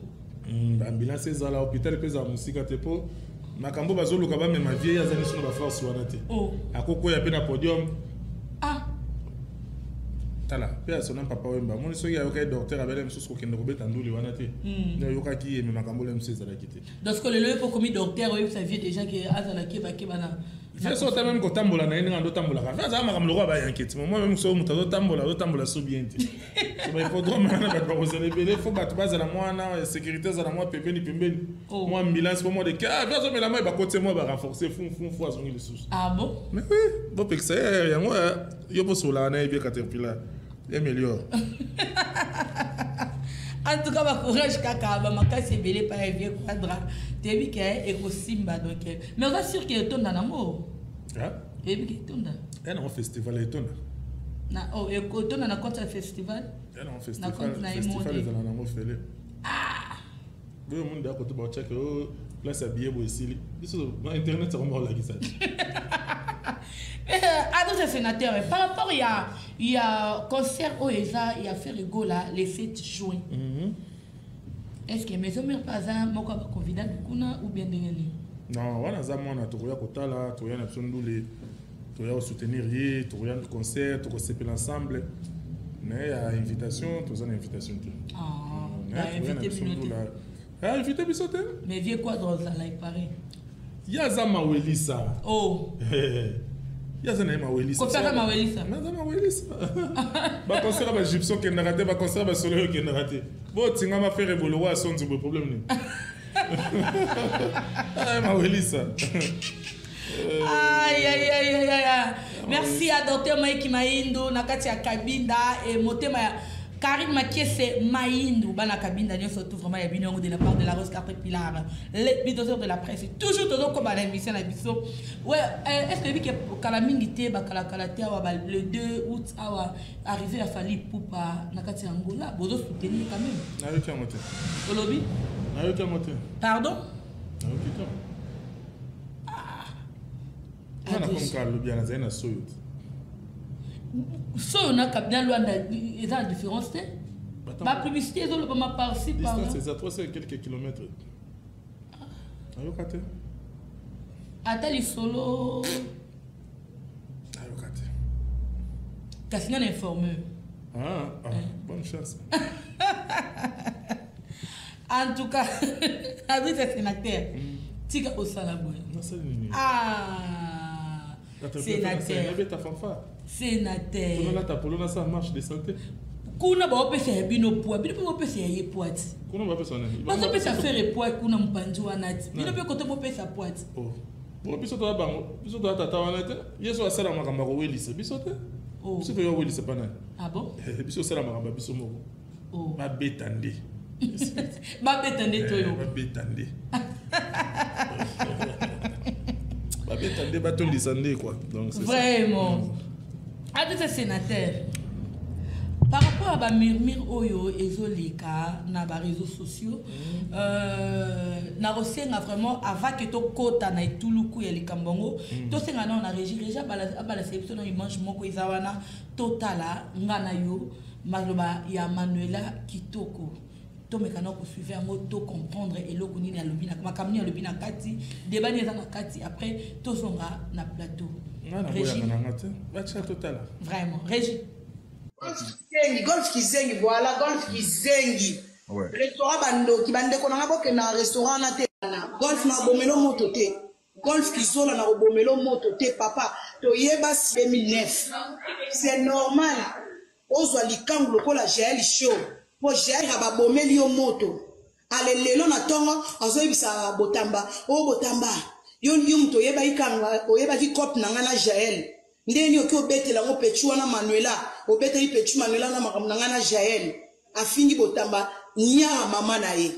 Baambulance ezala, hôpital mpe ezala mosika te, mpo makambo bazoluka bamema vie ye aza liso na baforce wana te. Oh. Akokwea mpe na podium. Ah. Tala mpe asona papa Wemba, amoni soki ayokaki docteur abele mosusu kokende kobeta nduli wana te. Nde ayokaki ye, me makambo ole mosusu ezalaki te. Donc lelo ye mpo komi docteur oyebisa vie déjà ke azala kebakeba na Vie so ata meme kotambola na ye ndenge azotambolaka, vie azala makambo lokola bayanketi mo meme so moto azotambola, azotambola so bien te. So bahippodrome wana bato bakozala ebele, fo bato bazala mwana sécurité azala mwa pembeni pembeni. Oh. Mwa ambulance po mwa de ah, vie azomela mai bakoti ye mwa barenforce fun fun fu azongi lisusu. Ah bon? Mais oui, bopekisa ye yango yo bosolaka na ye bien caterpillar améliore. En tout cas, bacourage kaka, bamakasi ebele epai ya vie Quadra, toyebi ke ekosimba. Donc mais oza sûr ke etonda nango? Ah? Toyebi ke etonda. Ya nango festival etonda. Na oh, etonda na compte ya festival. Ya nango Na festival, compte na ye festival moko te. ezala nango fele. Boyo mundu ya koto baotiaka o place ya billet boye esili. Biso na internet yango baolakisa te. Ados sénateur, par rapport ya concert oyo eza ya Ferre Gola le 7 juin. Est-ce que Maison Mère mpe aza moko ya baconvidade kuna ou bien ndenge nini? Non, wana aza mwana, tokoya kotala, tokoya na biso ndule, tokoya kosoutenir ye, tokoya na concert, tokosepela ensemble. Mais ya invitation, toza na invitation te. Ah, Mais tokoya na ba-invité biso bino te. ndula. Ah, invité biso te. Mais vieux Quadra ozala epare. Ye aza mawelisa. Oh. Ye aza na ye mawelisa. Koffi aza mawelisa. Mais aza mawelisa. Baconcert ya bagypsie okendaka te, baconcert ya basoleil okendaka te. Botingama Ferre boloko ya sonzi boye, problème nini? Ah, mawelisa. Aïe, aïe, aïe, aïe, aïe, aïe. Merci à docteur Mike Maindu, na kati ya Kabinda, et motema ya Karine Makiese Maindu, bana Kabinda, nyonso tout vraiment ya bino yango de la part de la Rose Caterpillar, les bidoseurs de la presse. Toujours toujours comme à l'émission na biso. Ouais, est-ce que que kala mingi te ba kala kala te awa ba le 2 août awa arrivé à Fally Ipupa na kati ya Angola, bozo soutenir quand même. Nayoki yango te. Olobi? Nayoki yango te. Pardon? Nayoki te. Nga na komi kaka lobi ya nazali na soyo te. Soyo na Kabina Luanda eza na différence te. Batango- Ba publicité ezolobama par-ci, par-là. Distance eza 300 et quelques kilomètres. Nayoka te. Ata lisolo. Nayoka te. Kasi nga na informe. Ah, ah, bonne chance. En tout cas, abrite sénateur. Tika osala boye. Nasali nini? Ah, sénateur. Nabeta fanfare. Sénateur. Tolata polo na sa marche de santé. Kuna baopesa ya bino poids, bino mpe bopesa ya ye poids ti. Kuna bapesa nani? Bazopesa Ferre poids kuna mopanzi wana ti. Bino mpe kote bopesa poids ti. Oh. Bon, biso toza bango, biso toza tata wana te. Yesu asala makambo ya kowelisa biso te. Oh. Biso toya kowelisa pa nani? Ah bon? Eh, biso osala makambo ya biso moko. Oh. Babeta nde. Babeta nde toyo. Eh, babeta nde. Babeta nde, batondisa nde quoi. Donc c'est ça. Vraiment. Adresse sénateur. Par rapport à ba murmure oyo ezoleka na ba réseaux sociaux, na kosenga vraiment avant que to kota na etuluku ya likambo yango, tosenga nao na régie, régie abala biso na image moko eza wana, totala nga na yo maloba ya Manuela Kitoko. Tomeka na kosuivre yango, to comprendre eloko nini alobi na makambo nini alobi na kati, débat nini eza na kati, après tozonga na plateau. Nga na Régie. boyaka na nga te. Batia totala. Vraiment, régie. Kizengi, golf Kizengi, voilà, golf Kizengi. Ouais. Restaurant bandoki, bandeko nanga bokenda na restaurant na te. Golf na bomelo moto te. Golf Kizola na kobomelo moto te papa toyeba 2009 c'est normal ozwa likangu lokola Jael show po Jael babomeli yo moto ale lelo na tongo azoyebisa Botamba o oh, Botamba yo yo moto oyebaki kanga oyebaki cope na ngai na Jael ndenge nini oki obetela yango pechu wana Manuela obeteli pechu Manuela na makambo na ngai na Jael afingi Botamba niaa mama na ye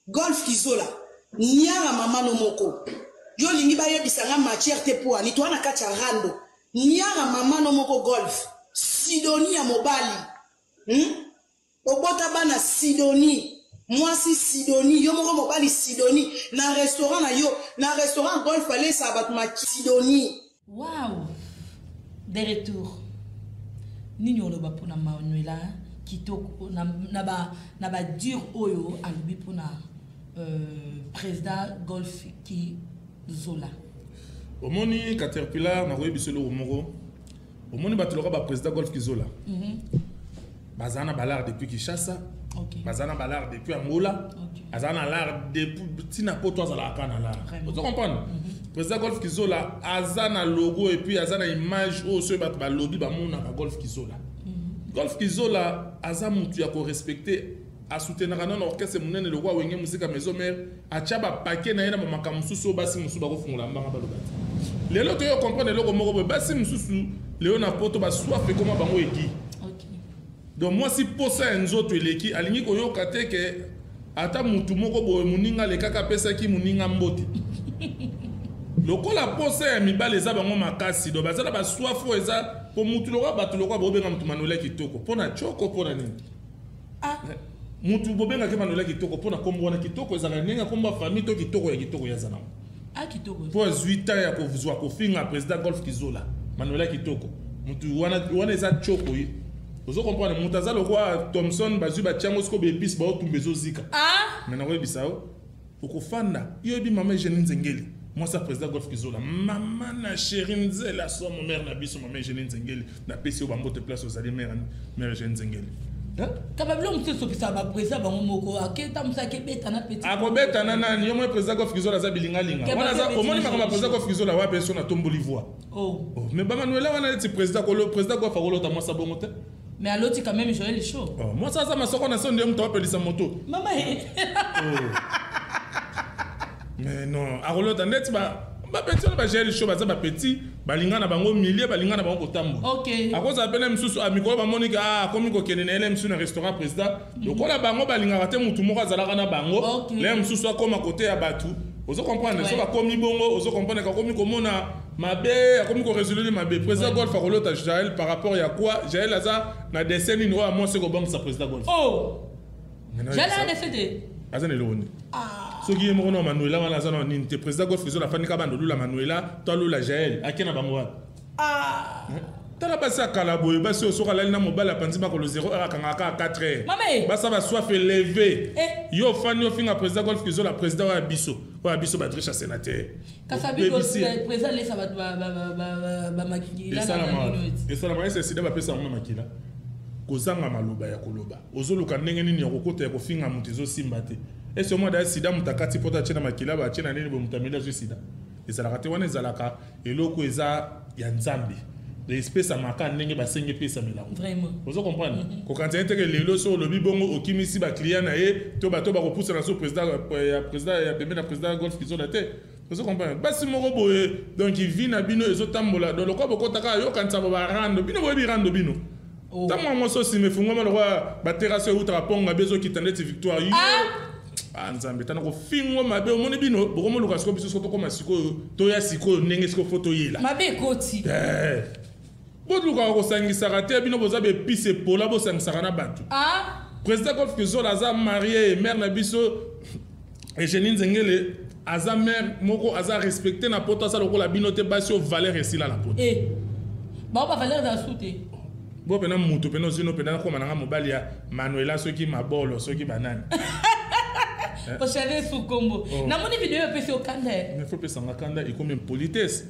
Golf Kizola niara mama no moko yo olingi bayebisa nga matière te po ani toa na kati ya rando niara mama no moko golf Sidonie ya mobali hmm? obota bana Sidonie mwasi Sidonie yo moko mobali Sidonie na restaurant na yo na restaurant golf alesaka bato ma Sidonie Wow! De retour. Nini oloba pona Manuela kitoko na na ba na ba dur oyo alobi pona euh, président Golf Kizola. Omoni Caterpillar nakoyebisa eloko moko. Omoni bato lokola ba président Golf Kizola. Mm -hmm. Baza na balard depuis Kinshasa. Okay. Baza na balard depuis Angola. Okay. Aza na lard depuis tina poto azalaka kaka na lard. Ozo comprendre? Mm -hmm. Président Golf Kizola aza na logo et puis aza na image oyo soki bato balobi bamonaka Golf Kizola. Mm -hmm. Golf Kizola aza mutu ya ko respecter asoutenaka nano orchestre monene lokola Wenge Musica Maison Mère atya bapake na ye na bamakambo mosusu oyo basi mosusu bakofungola mbanga baloba te lelo toyo comprendre eloko moko boye basi mosusu lelo na poto baswaf ekoma bango egi donc mwasi posa ya nzoto eleki alingi koyoka te ke ata mutu moko boye moninga alekaka apesaki moninga mbote lokola posa ya mibali eza bango makasi donc baza na baswaf oyo eza po mutu lokola bato lokola bobenga mutu manuela kitoko mpo na coko mpo na nini ah. Mutu bobengaki Manuela kitoko mpo na nkombo wana kitoko ezalaka ndenge nkombo ya famille to kitoko ya kitoko ya aza nango ah, kitoko mpo azwi temps ya kozwa kofinga président Golf Kizola Manuela kitoko mutu wana wana eza choko ye ozo comprendre mutu aza lokola Thomson bazwi batiango sikoyo baepice baotumba ezozika ah. me nakoyebisa yo Okofanda yo oyebi mama Eugenie Nzengeli mwasi ya president Golf Kizola mama na chérie Nzela somo mère na biso mama Eugenie Nzengeli napesi yo bambote place ozali mère mère Eugenie Nzengeli kaba biloko mosusu esopisa bapresident bango moko aketa mosu akebeta na petit akobeta na nani yo moi president Golf Kizola aza bilingalinga wana aza omoni makambo ya president Golf Kizola wapi eso na tomboli voix oh. oh mais bamanuela wana neti president kolo president Golf akolota mwasi bongo te Mais aloti quand même Joël chaud. Oh, moi ça ça masoko na sonde mutu apelisa moto. Mama eh. Oh. Mais non, akolota ndeti ba ba petit wana ba Joël chaud baza ba petit balinga na bango milieu balinga na bango kotambola. OK. Akozala pene misusu a mikolo bamoni ka ah akomi kokende na ele misusu na restaurant président. Mhm. Lokola bango balingaka te mutu moko azalaka na bango. Okay. Le misusu akoma kote ya batu. Ozo comprendre soki akomi bongo ozo comprendre akomi komona mabe akomi ko résoudre mabe président golf akolota jael par rapport ya quoi jael aza na dessin nini oyo amwasi ekobongisa président golf oh jael aza dessin te aza na eloko nini ah. soki ye moko na manuela wana aza na nini te président golf ezola afandi kaka banda olula manuela to alula jael ake na bango wapi ah. tala basi ya kala boye basi oyo soki alali na mobali apanzi makolo 0 heure akangaka kaka 4 heures basa basoif eleve eh. yo ofandi ofinga président golf kizola président oyo ya biso oyo ya biso badriche ya sénateur esalama ese sida bapesa yango na makila kozanga maloba ya koloba ozoluka ndenge nini ya kokota ya kofinga moto ezosimba te ese omwa daya sida moto akati poto atie na makila batie na nini boye moto ameli azwi sida ezalaka te wana ezalaka eloko eza ya nzambe epesamaka ndenge basengi epesamela yango ozo comprendre mhm. kokanisa ye teke lelo so olobi bongo okimisi baclient na ye to bato bakopusana so président ya président ya pembe na président golf kizola te ozo comprendre basi moko boye donc vie na bino ezotambola donc lokola bokotaka yokanisa bo barando bino boyebi rando bino oh. ntango yango so nsima efungwama lokola baterase eutaka ponga be ezokita ndeti victoire yo ah! ah nzambe tana kofingwa mabe omoni bino bokomoluka sikoyo biso soko tokoma sikoyo toya sikoyo ndenge sikoyo fo toyela mabe ekoti eh. bolukaka kosangisaka te bino boza baepise epola bosangisaka na bato ah? président golf kizola aza marie mare na biso Eugenie Nzengele aza mère moko aza respecté na poto aza lokola bino te basi oyo valeur esila na poto. Eh. Ba ba valeur za su te. Bo pena mutu pena ozino pena nakoma nanga mobali ya Manuela soki mabolo soki banani. Oshale su kombo. Oh. Namoni video epesi yo kanda. Eh. Mais faut pesa nga kanda ekomi impolitesse.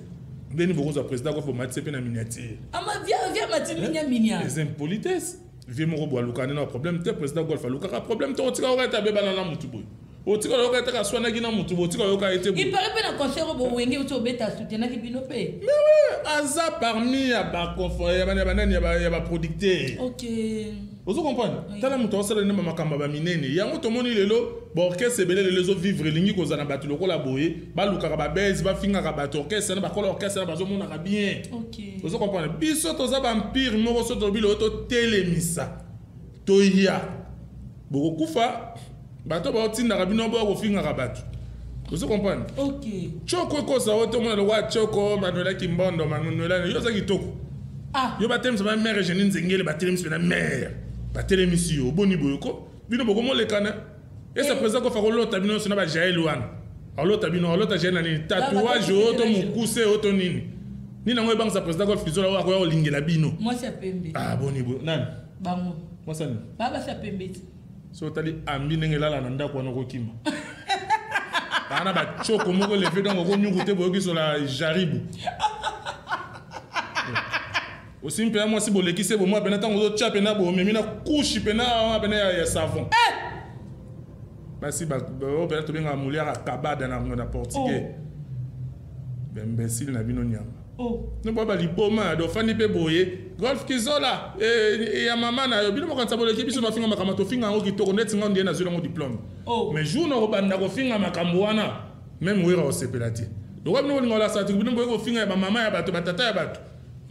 Ndeni bokozwa président ko bomatise pe na miniature. Ama via via mati minya minya. Eza impolitesse. Vie moko bo aluka nena problème te président golf alukaka problème te otika okata bebana na mutu boye. Otika yoka te kaswanaki na mutu, botika yoka ye te. Il paraît pe na concert oyo bowenge uti obeta soutenaki bino pe. Mais ouais, aza parmi ya ba confrères ya ba nani ya ba ya ba producteurs. OK. Ozo comprendre? Oui. Tala mutu asala nde makambo ba minene. Yango tomoni lelo ba orchestre ebele lelo ezo vivre elingi kozala na bato lokola boye, balukaka ba buzz, bafingaka bato orchestre na bakola orchestre na bazomonaka bien. OK. Ozo comprendre? Biso toza ba empire moko so tolobi lelo totelemisa. Toya. Bokokufa bato baotindaka bino boya kofingaka bato. Ozo comprendre? OK. Choko ekosa oyo tomona lokola Choko Manuela Kimbondo Manuela yo oza kitoko. Ah. Yo batelemisa ba mère Eugénie Nzengele batelemisi pena mère. Batelemisi yo boni boye ko bino bokomolekana. Esa eh. président kofa kolota bino nyonso na ba Jael wana. Alota bino alota Jael na nini tatouage oyo to mokuse oyo to nini. Nini yango ebangisa président Golf Kizola oyo akoya kolingela bino. Mwasi ya pembe. Ah boni boye nani? Bango. Mwasi ya nini? Ba basi ya pembe ti. Soki otali ambi ndenge elala na ndako wana okokima. Baa na bachoko moko eleve donc okonyuku te boyoki sola jaribu. Osimbi mpena mwasi bolekisi ye bomwa mpena ntango ozotya mpena bomemi na kushi mpena wana mpena ya, ya savon. Eh! Basi oyo mpena tobengaka moliara kabada na, na portugais. Oh. B'imbécile na bino nyama. Oh. No baba liboma do fandi pe boye golf kizola eh, eh, ya mama na yo bino mokanisa boleki biso mafinga makambo tofinga yango kitoko ndeti nga ndiye nazwi yango diplôme oh. mais jour na kobanda kofinga makambo wana meme wera osepela te lokola bino bolinga olasa te bino boye kofinga ya bamama ya bato batata ya bato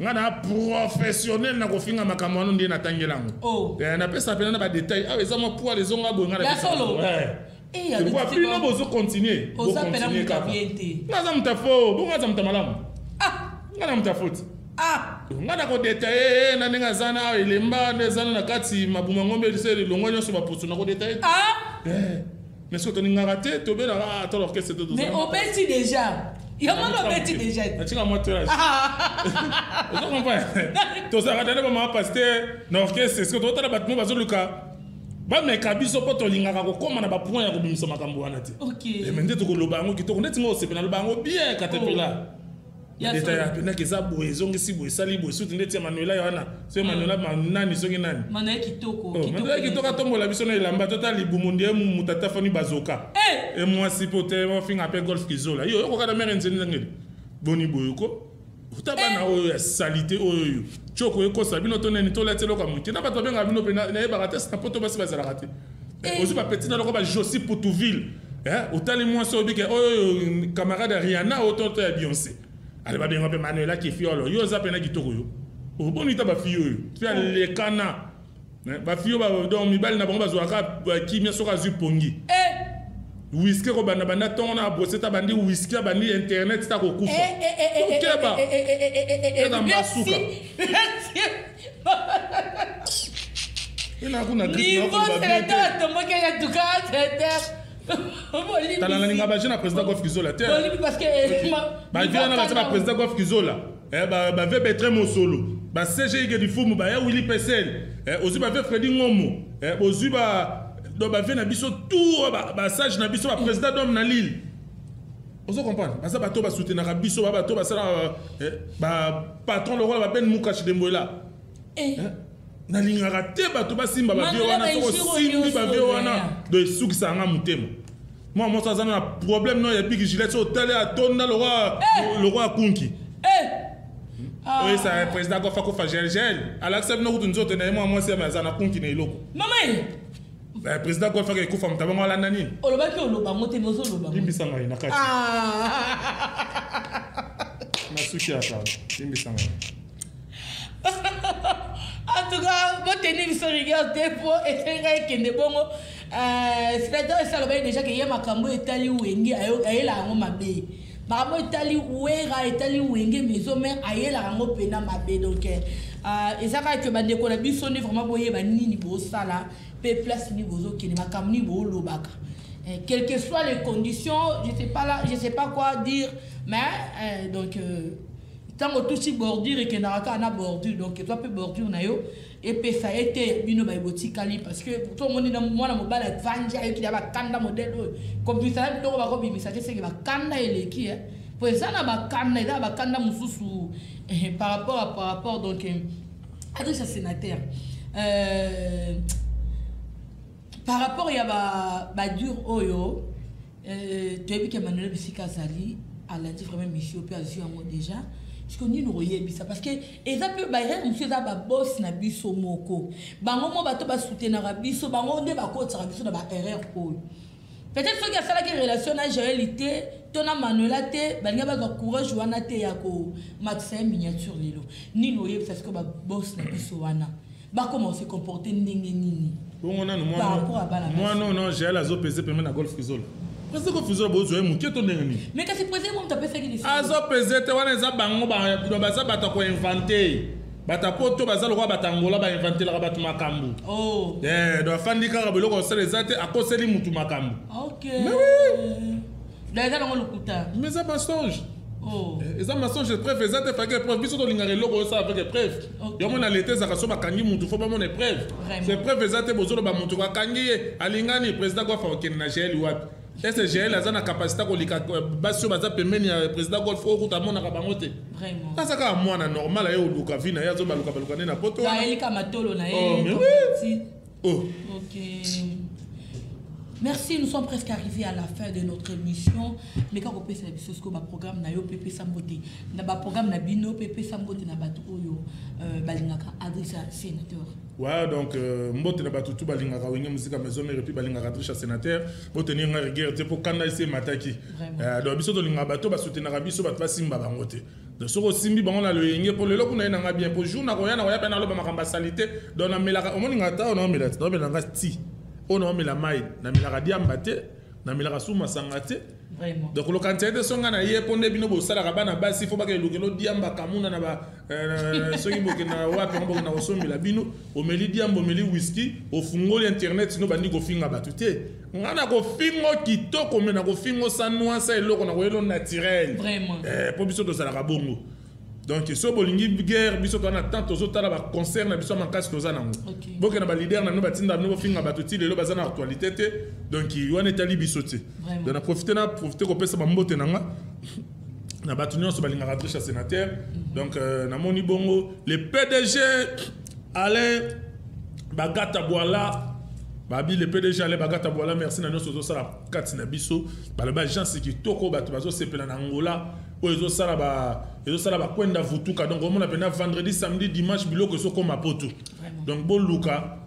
nga na professionnel na kofinga makambo wana ndiye natangela yango oh. eh, napesa mpena na badetail awa eza mwa poil ezonga boye nga na solo eh. Eh, Pourquoi bino bozo continuer oza pena moto ya bien te nga aza moto ya fo bongo aza moto ya malamu ah nga na moto ya foti ah nga na kodetaye eh, na ndenge aza na elemba nde eza na kati mabuma ngombe elise elongwa nyonso baposo na kodetaye ah eh, mais soki toningaka te tobelaka ah, ata l'orchestre te mais obeti déjà yango wana obeti déjà natika mwa toyage ozo comprendre tozalaka tane bamama paster na orchestre soki totala bato mo bazoluka bameka biso mpo tolingaka kokóma na bapoint ya kobimisa makambo wana te okay. Eh, me nde tokoloba yango kitoko ndeti nga osepela loba yango bien katepela oh. deta ya pendaki eza boye ezongisi boye esali boye suti ndeti ya manuela ya wana soki manuela nani soki nani manuela kitoko oh, manuela kitoko atombola biso na elamba tota libumu ndiye moto ata fani bazoka eh! e mwasi mpo te ofinga mpe golf kizola yo okoka na mere nzeni ndengeli boni boye ko ota bana eh. oyo ya salite oyo oyo coko ekosa bino to nini tolati eloko ya moke na bato babengaka bino mpe nayebaka te na poto basi bazalaka te eh. ozwi bapeti na loko bajosi poutuville eh, otali mwasi oyo bike oyo camarade ya riana oyo toto ya beyonce ale babenga mpe manuela kifiolo yo oza mpena kitoko yo oboni ta bafille oyo fi alekana Ba fille ba donc mibali na bango bazwaka kimia soki azwi pongi. Eh! Whisky kobanda banda tongo na brosse ta bandi whisky abandi internet ta kokufa. Eh, eh, eh, eh, Okeba. eh, eh, eh, eh, eh, eh, Eza merci. mbasuka. Merci. Ena kuna grippe na Niveau koloba bien te. sénateur atomboki en tout cas sénateur. Tala nalinga ba jeune na président Golf Kizola te. Bolibi parce que eh, Ba vieux wana baza ba président Golf Kizola. Eh, ba ba vieux Bertrand Mosolo, ba CG Ige Difumu, ba ya Willy Pesel, eh, ozwi ba vieux Freddy Ngomo, eh, bozwi ba donc ba vieux na biso tout ba, ba sage na biso ba président d'homme na Lille. Ozo comprendre? Baza bato ba soutenaka biso, ba bato basala eh, ba patron lokola ba Ben Mukashi Demboela. Eh. Eh? Nalingaka te bato basimba ba vieux Manuela wana, ba soko osimbi ba vieux wana, donc esukisaka nga motema. Mwa mwasi aza na problème no ya big gilet so otali atonda lokwa Eh! lokwa kunki. Eh! Ah. Oyo sa président kofa kofa gel gel. Alakisa bino kutu nzoto na ye mwa mwasi aza na kunki na eloko. Mama ye. Eh, président kofa ke kufa moto abongo alanda nini? Olobaki oloba ngo te mais ozoloba ngo. Limbisa ngai na kati. Ah. Nasuki ata. Limbisa ngai. En tout cas, boteni biso rigueur te po esenga ekende bongo. Sénateur esi alobaki déjà ke ye makambo etali wenge ayelaka yango mabe. Makambo etali wera etali wenge maison mère ayelaka yango mpena mabe. Donc eza kaka ke bandeko na biso nde vraiment boyeba nini bosala pe place nini bozokende makambo nini bolobaka. Quelles que soient les conditions, je sais pas là, je sais pas quoi dire, mais donc ntango otusi bordure ekendaka kaka na bordure, donc ezwa mpe bordure na yo epesa ye te bino baye botikali parce que to omoni na mwana mobali avandi ayoki na bakanda modèle oyo kobimisa na biloko bakobimisa te seke bakanda eleki po eza na bakanda, eza na bakanda mosusu par rapport à par rapport donc adresse ya sénateur. Par rapport ya ba ba dur oyo euh, toyebi ke Manuel bisika azali alandi vraiment mission mpe azwi yango déjà siko nini okoyebisa parce que eza mpe baerreur mosusu eza babos na biso moko bango mo bato basoutenaka biso bango nde bakotisaka biso na baerreur oyo peut-être soki asalaki relation na jael te to na manuela te balingi bazwa courage wana te ya komatisa ye miniature lelo nini oyebisa sikoyo babos na biso wana bakoma se comporter ndenge nini bongo nanu mwana oyo no jael azopese pembe na golf kizola président golf kizola bozwa ye moke to ndenge nini mais kasi président moto apesaki azopese te wana eza bango baza bato ya koinvente bato ya poto baza lokola bato ya angola bainventelaka bato makambo oh. eh, donc afandi kaka biloko kosala eza te akoseli mutu makambo mais oui eza nango lokuta mais eza mensonge Oh. Eh, eza mensonge preuve eza te faki preuve biso tolingaka eloko osala avec preuve yango na leta ezalaka so bakangi mutu fo bamona preuve se preuve eza te bozoloba mutu bakangi ye alingani président gwafa okende na gl wapi ese gl aza na capacité kolika euh, basi oyo baza pembeni ya président golf oyo kuta amonaka bango te aza kaka mwana normal aye oluka vi na ye azobaluka baluka nde na poto matolo na ye oh, oh. Ok. Merci, nous sommes presque arrivés à la fin de notre émission. Mais quand on peut faire ce programme na yo pepesa mbote, na ba programme na bino pepesa mbote na bato oyo euh, balingaka adresse sénateur. Ouais, donc euh, mbote na bato tout balingaka wenge musica maison mère et puis balingaka Trisha sénateur, botenir nga rigueur te po kanda ese mataki. Euh, donc biso tolingaka bato ba soutenaka biso bato basimba bango te. Donc soki osimbi bango na loyenge po lelo kuna ye na nga bien po jour nakoya nakoya pe naloba makambo ya salite donc namelaka omoni nga ata oyo naomela te naomela nga ti oyo naomela mai namelaka diamba te namelaka su masanga te donc lokanisa ete so nga na ye mpo nde bino bosalaka bana basi fo bakende lukelo diamba kamuna na ba euh, soki bokenda wapi yango bokenda kosombela bino omeli diamba omeli whisky ofungoli internet no bandi kofinga bato te nga na kofingo kitoko me na kofingo sa noisa eloko na koyelo naturel mpo eh, biso tozalaka bongo donc soki bolingi guerre biso toza na temps tozotala baconcert na biso ya makasi toza nango bokenda balider na bino batinda bino bofinga bato ti lelo baza na actualité te donc wana etali biso te donc na profite na profite kopesa bambote na nga na bato nyonso balingaka triche ya sénateur donc euh, namoni bongo le pdg alain bagata bwala babi le pdg alain bagata bwala merci na nyonso ozosala kati na biso balobi agence kitoko bato bazosepela na angola oyo ezosala ba ezosala bakwenda vutuka donc omona mpenza vendredi samedi dimanche biloko ezokoma poto donc boluka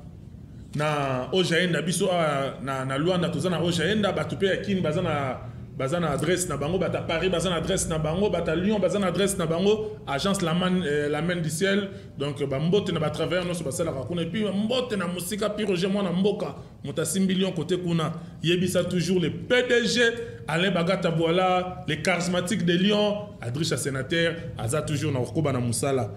na ojaenda biso awa na, na luanda toza na ojaenda bato mpe ya kini baza na baza na adresse na bango bato ya paris baza na adresse na bango bato ya lyon baza na adresse na bango agence la main, euh, la main du ciel donc bambote na batravailleur nyonso basalaka kuna epuis mbote na mosika pi roger mwana mboka moto asimbi lyon kote kuna yebisa toujours le pdg alain bagata voilà le charismatique de lyon adricha sénateur aza toujours na kokoba na mosala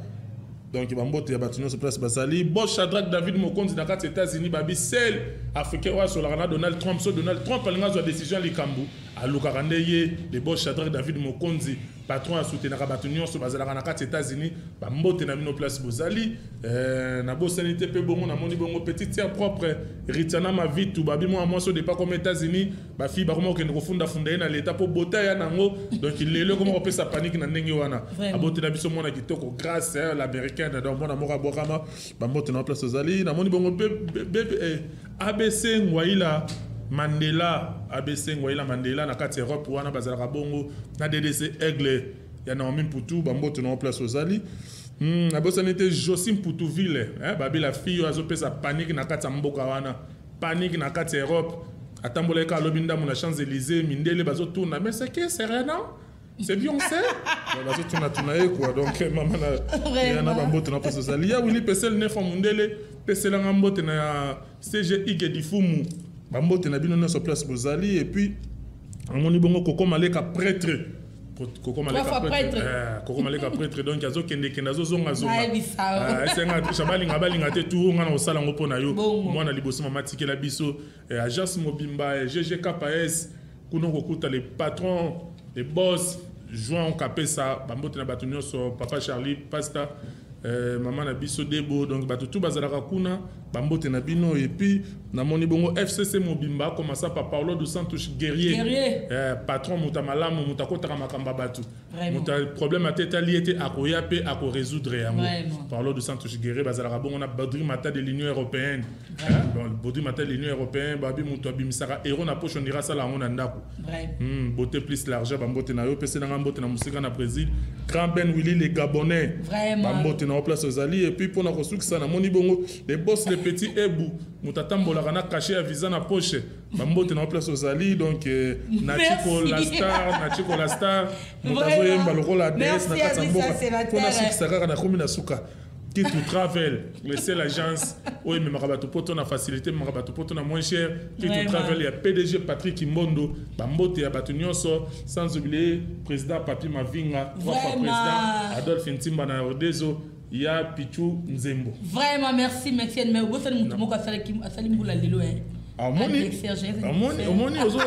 donc bambote ya bato nyonso place bazali bo shadrack david mokonzi na kati ya états-unis babi sel africain oyo asolaka na donald trump so donald trump alingi azwa décision ya likambo alukaka nde ye le bo shadrack david mokonzi patron asutenaka bato nyonso bazalaka na kati ya états-unis bambote na bino place bozali eh, nabosani te mpe bongo namoni bongo petite sœur propre ritiana mavitu babi mwana mwasi odepa koma états-unis bafille bakoma kokende kofundafunda ye na leta mpo bota ya nango donc lelo ekoma kopesa panike na ndenge wana abotela biso mwana kitoko grâce eh, l'américaine donc mwana moko abwakama bambote na place ozali namoni bongo eh, abc ngwaila mandela abc ngwaila mandela na kati ya europe wana bazalaka bongo na ddc aigle ya naomi mputu bambote na place ozali nabosani te josi mputuville eh, babi la fille oyo azopesa panike na kati ya mboka wana panique na kati ya Europe atambolaki kaka alobi ndambo na Champs Élysées mindele bazotuna mais c'est qui Serena c'est Beyoncé bazotuna tuna ye quoi donc eh, mama na Rihanna bambote na poso ozali ya Willy pesel nefa mundele peselanga mbote na CG Ige Difumu bambote na bino nyonso place bozali et puis amoni bongo koko maleka prêtre koko maleka prêtre eh, koko maleka prêtre donc azokende kende azozonga zonga eh, esenga trisha balinga balinga te tour nga na kosala yango mpo na yo mwana liboso mama atikela biso eh, agence mobimba ggks kuna okokuta le patron le boss juan kapesa bambote na bato nyonso papa charlie pasta. Euh, mama na biso debo donc bato tu bazalaka kuna bambote na bino et puis namoni bongo fcc mobimba commença par paulo dos santos guerrier, guerrier. Euh, patron moto ya malamu moto akotaka makambo ya bato moto ya problème ate etali ye te akoya mpe akorésoudre yango paulo dos santos guerrier bazalaka bongo na baudri mata de l'union européenne bon, baudri mata de l'union européenne babi moto abimisaka euro na poche ondira asala yango na ndako Hmm, beauté plus largeur bambote na yo pesi nanga mbote na mosika na brésil grand ben willy le gabonais bambote na yo place ozali epuis mpo na kosukisa namoni bongo le boss le petit ebu moto atambolaka na cachet ya visa na poche bambote na yo place ozali donc eh, nachiko la star nachiko la star moto azoyemba lokola ds na kati ya mboka mpo nasukisa kaka nakomi na suka Kitu Travel, le seul agence oyo ememaka bato poto na facilité ememaka bato poto na moins cher. Kitu Travel ya PDG Patrick Kimbondo, bambote ya bato nyonso, sans oublier président Papi Mavinga, trois fois président Adolphe Ntimba na Rodezo ya Pichu Nzembo. Vraiment merci merci mais obosani moto moko asalaki asali mbula lelo hein. Omoni omoni omoni ozo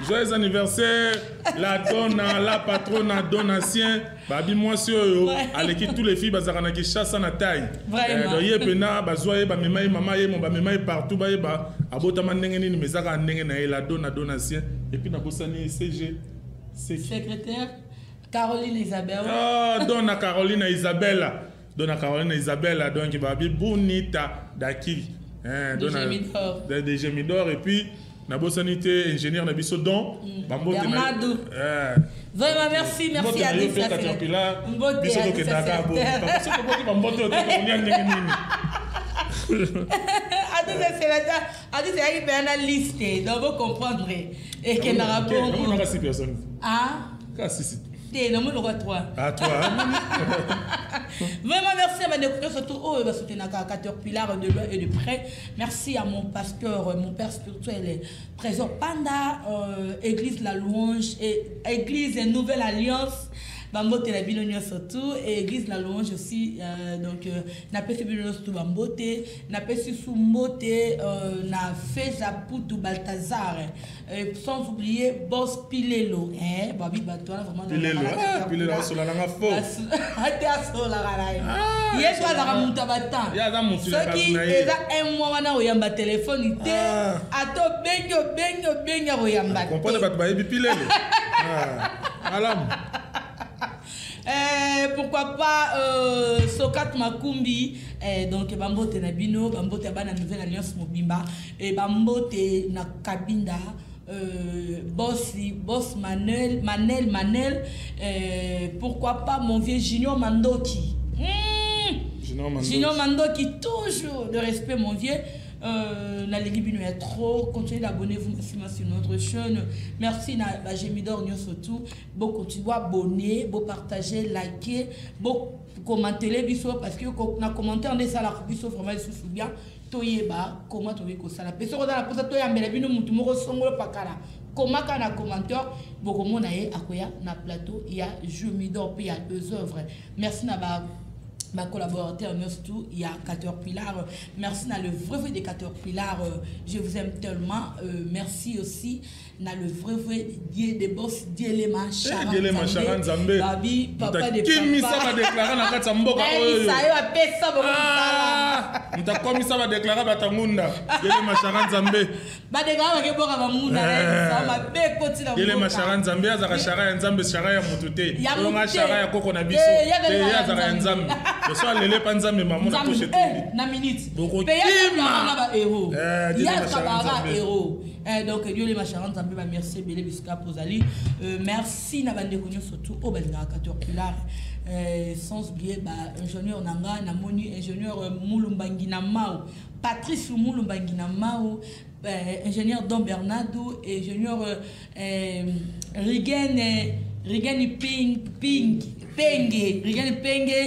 joyeux anniversaire la donna la patrona donatien babi mwasi oyo aleki tous les filles bazalaka na kinshasa na taille eh, donc ye mpena bazwa ye bamema ye mama ye mo bamema ye partout bayeba abotama ndenge nini mais ezaka ndenge na ye la dona donatien epuis nabosani cg secrétaire caroline isabelle ah, dona caroline isabella dona caroline isabella donc babi bunita daki eh, dona de gemidor et puis nabosani te ingénieur na biso don mm. bambote eh. vraiment merci merci à caterpillar biso tokendaka bo soki oboti bambote oyo tokolia ndenge nini adisa sénateur adisa eyaki mpenza na liste donc bocomprendre ekendaka bongo ah kasi te namoni lokola 3 ah 3 vraiment merci à bandeko nyonso tout oyo basoutenaka caterpillar de loin et de près merci à mon pasteur mon père spirituel trésor panda euh, église la louange et église nouvelle alliance bambote na bino nyonso tout et église la louange aussi euh, donc euh, napesi bino nyonso tout bambote napesi su mbote euh, na feza putu baltazar Euh, sans oublier boss pilelo eh babi bato wana vraiment pilelo ah, pilelo asolala nga fort ate asolaka na ye ah, ye so azalaka moto ya batemps ye aza moto soki eza un mois wana oyamba telefone te ah. ata obengi obengi obengi akoyamba te comprendre bato bayebi pilelo malamu Eh, pourquoi pas euh, Sokat Makumbi eh, donc bambote na bino bambote ya bana nouvelle alliance mobimba et bambote na Kabinda euh, boss boss Manel Manel Manel euh, pourquoi pas mon vieux Junior Mandoki mmh. Junior Mandoki, Junior Mandoki toujours de respect mon vieux euh, nalingi bino ya trop continuez d'abonner-vous massivement sur notre chaîne merci na bagemidor nyonso tout bo continue bo abonner bo partager liker bo commentele biso parce que na commentaire nde esalaka biso vraiment lisusu bien toyeba comment tokoki kosala mpe soki oza na mposa toyambela bino motu moko songolo pakala komaka na commentaire bokomona ye akoya na plateau ya jumidor mpe ya deux œuvres merci na ba ma collaborateur surtout il y a Caterpillar merci na le vrai vrai de Caterpillar je vous aime tellement euh, merci aussi na le vrai vrai die de boss dielema eh, dielema shara nzambe babi papa de kimisa ba déclara na kati ya mboka oyo yo apesa bongo ah, moto akomisa ba déclara bato ngunda dielema shara nzambe ba déclara bake boka ba ngunda eh. mabe ekoti na dielema shara nzambe azaka shara ya nzambe shara ya moto te olonga shara ya koko na biso eh, te ye azaka ya nzambe soso alele pa nzambe mamo na poshe na minute bokokima ba héros ya kabara héros Eh, donc Dieu les machara nzambe ba merci ebele bisika pozali euh, merci na bandeko nyonso tout oyo balingaka caterpillar euh, sans oublier ba ingénieur na nga namoni ingénieur euh, mulumba ngina mao patrice mulumba ngina mao euh, ingénieur don bernardo ingénieur euh, euh, rigen rigen ping ping penge rigen penge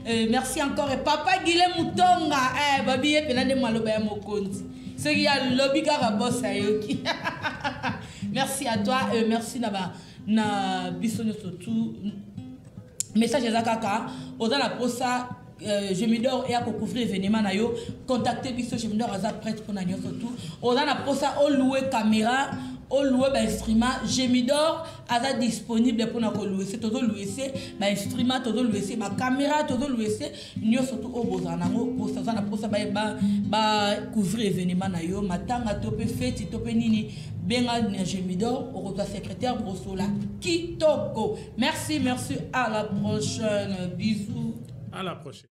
euh, merci encore et papa guilem mutonga eh, babi ye mpena nde maloba ya mokonzi soki alobi kaka boss ayoki merci à toi euh, merci na ba na biso nyonso tout message eza kaka oza na posa euh, Gemidor eya kocouvrir événement na yo contacte biso Gemidor aza prête mpona nyonso tout oza na posa oloue caméra. oloue bainstrument. Gemidor aza disponible mpona koloue se, tozoloue se bainstrument, tozoloue se bacaméra, tozoloue se nyonso tu oyo bozala nango mposa. Oza na mposa bacouvrir événement na yo, matanga to mpe feti to mpe nini, benga na Gemidor, okozwa secrétaire bosola kitoko. Merci, merci, à la prochaine, bisous. À la prochaine.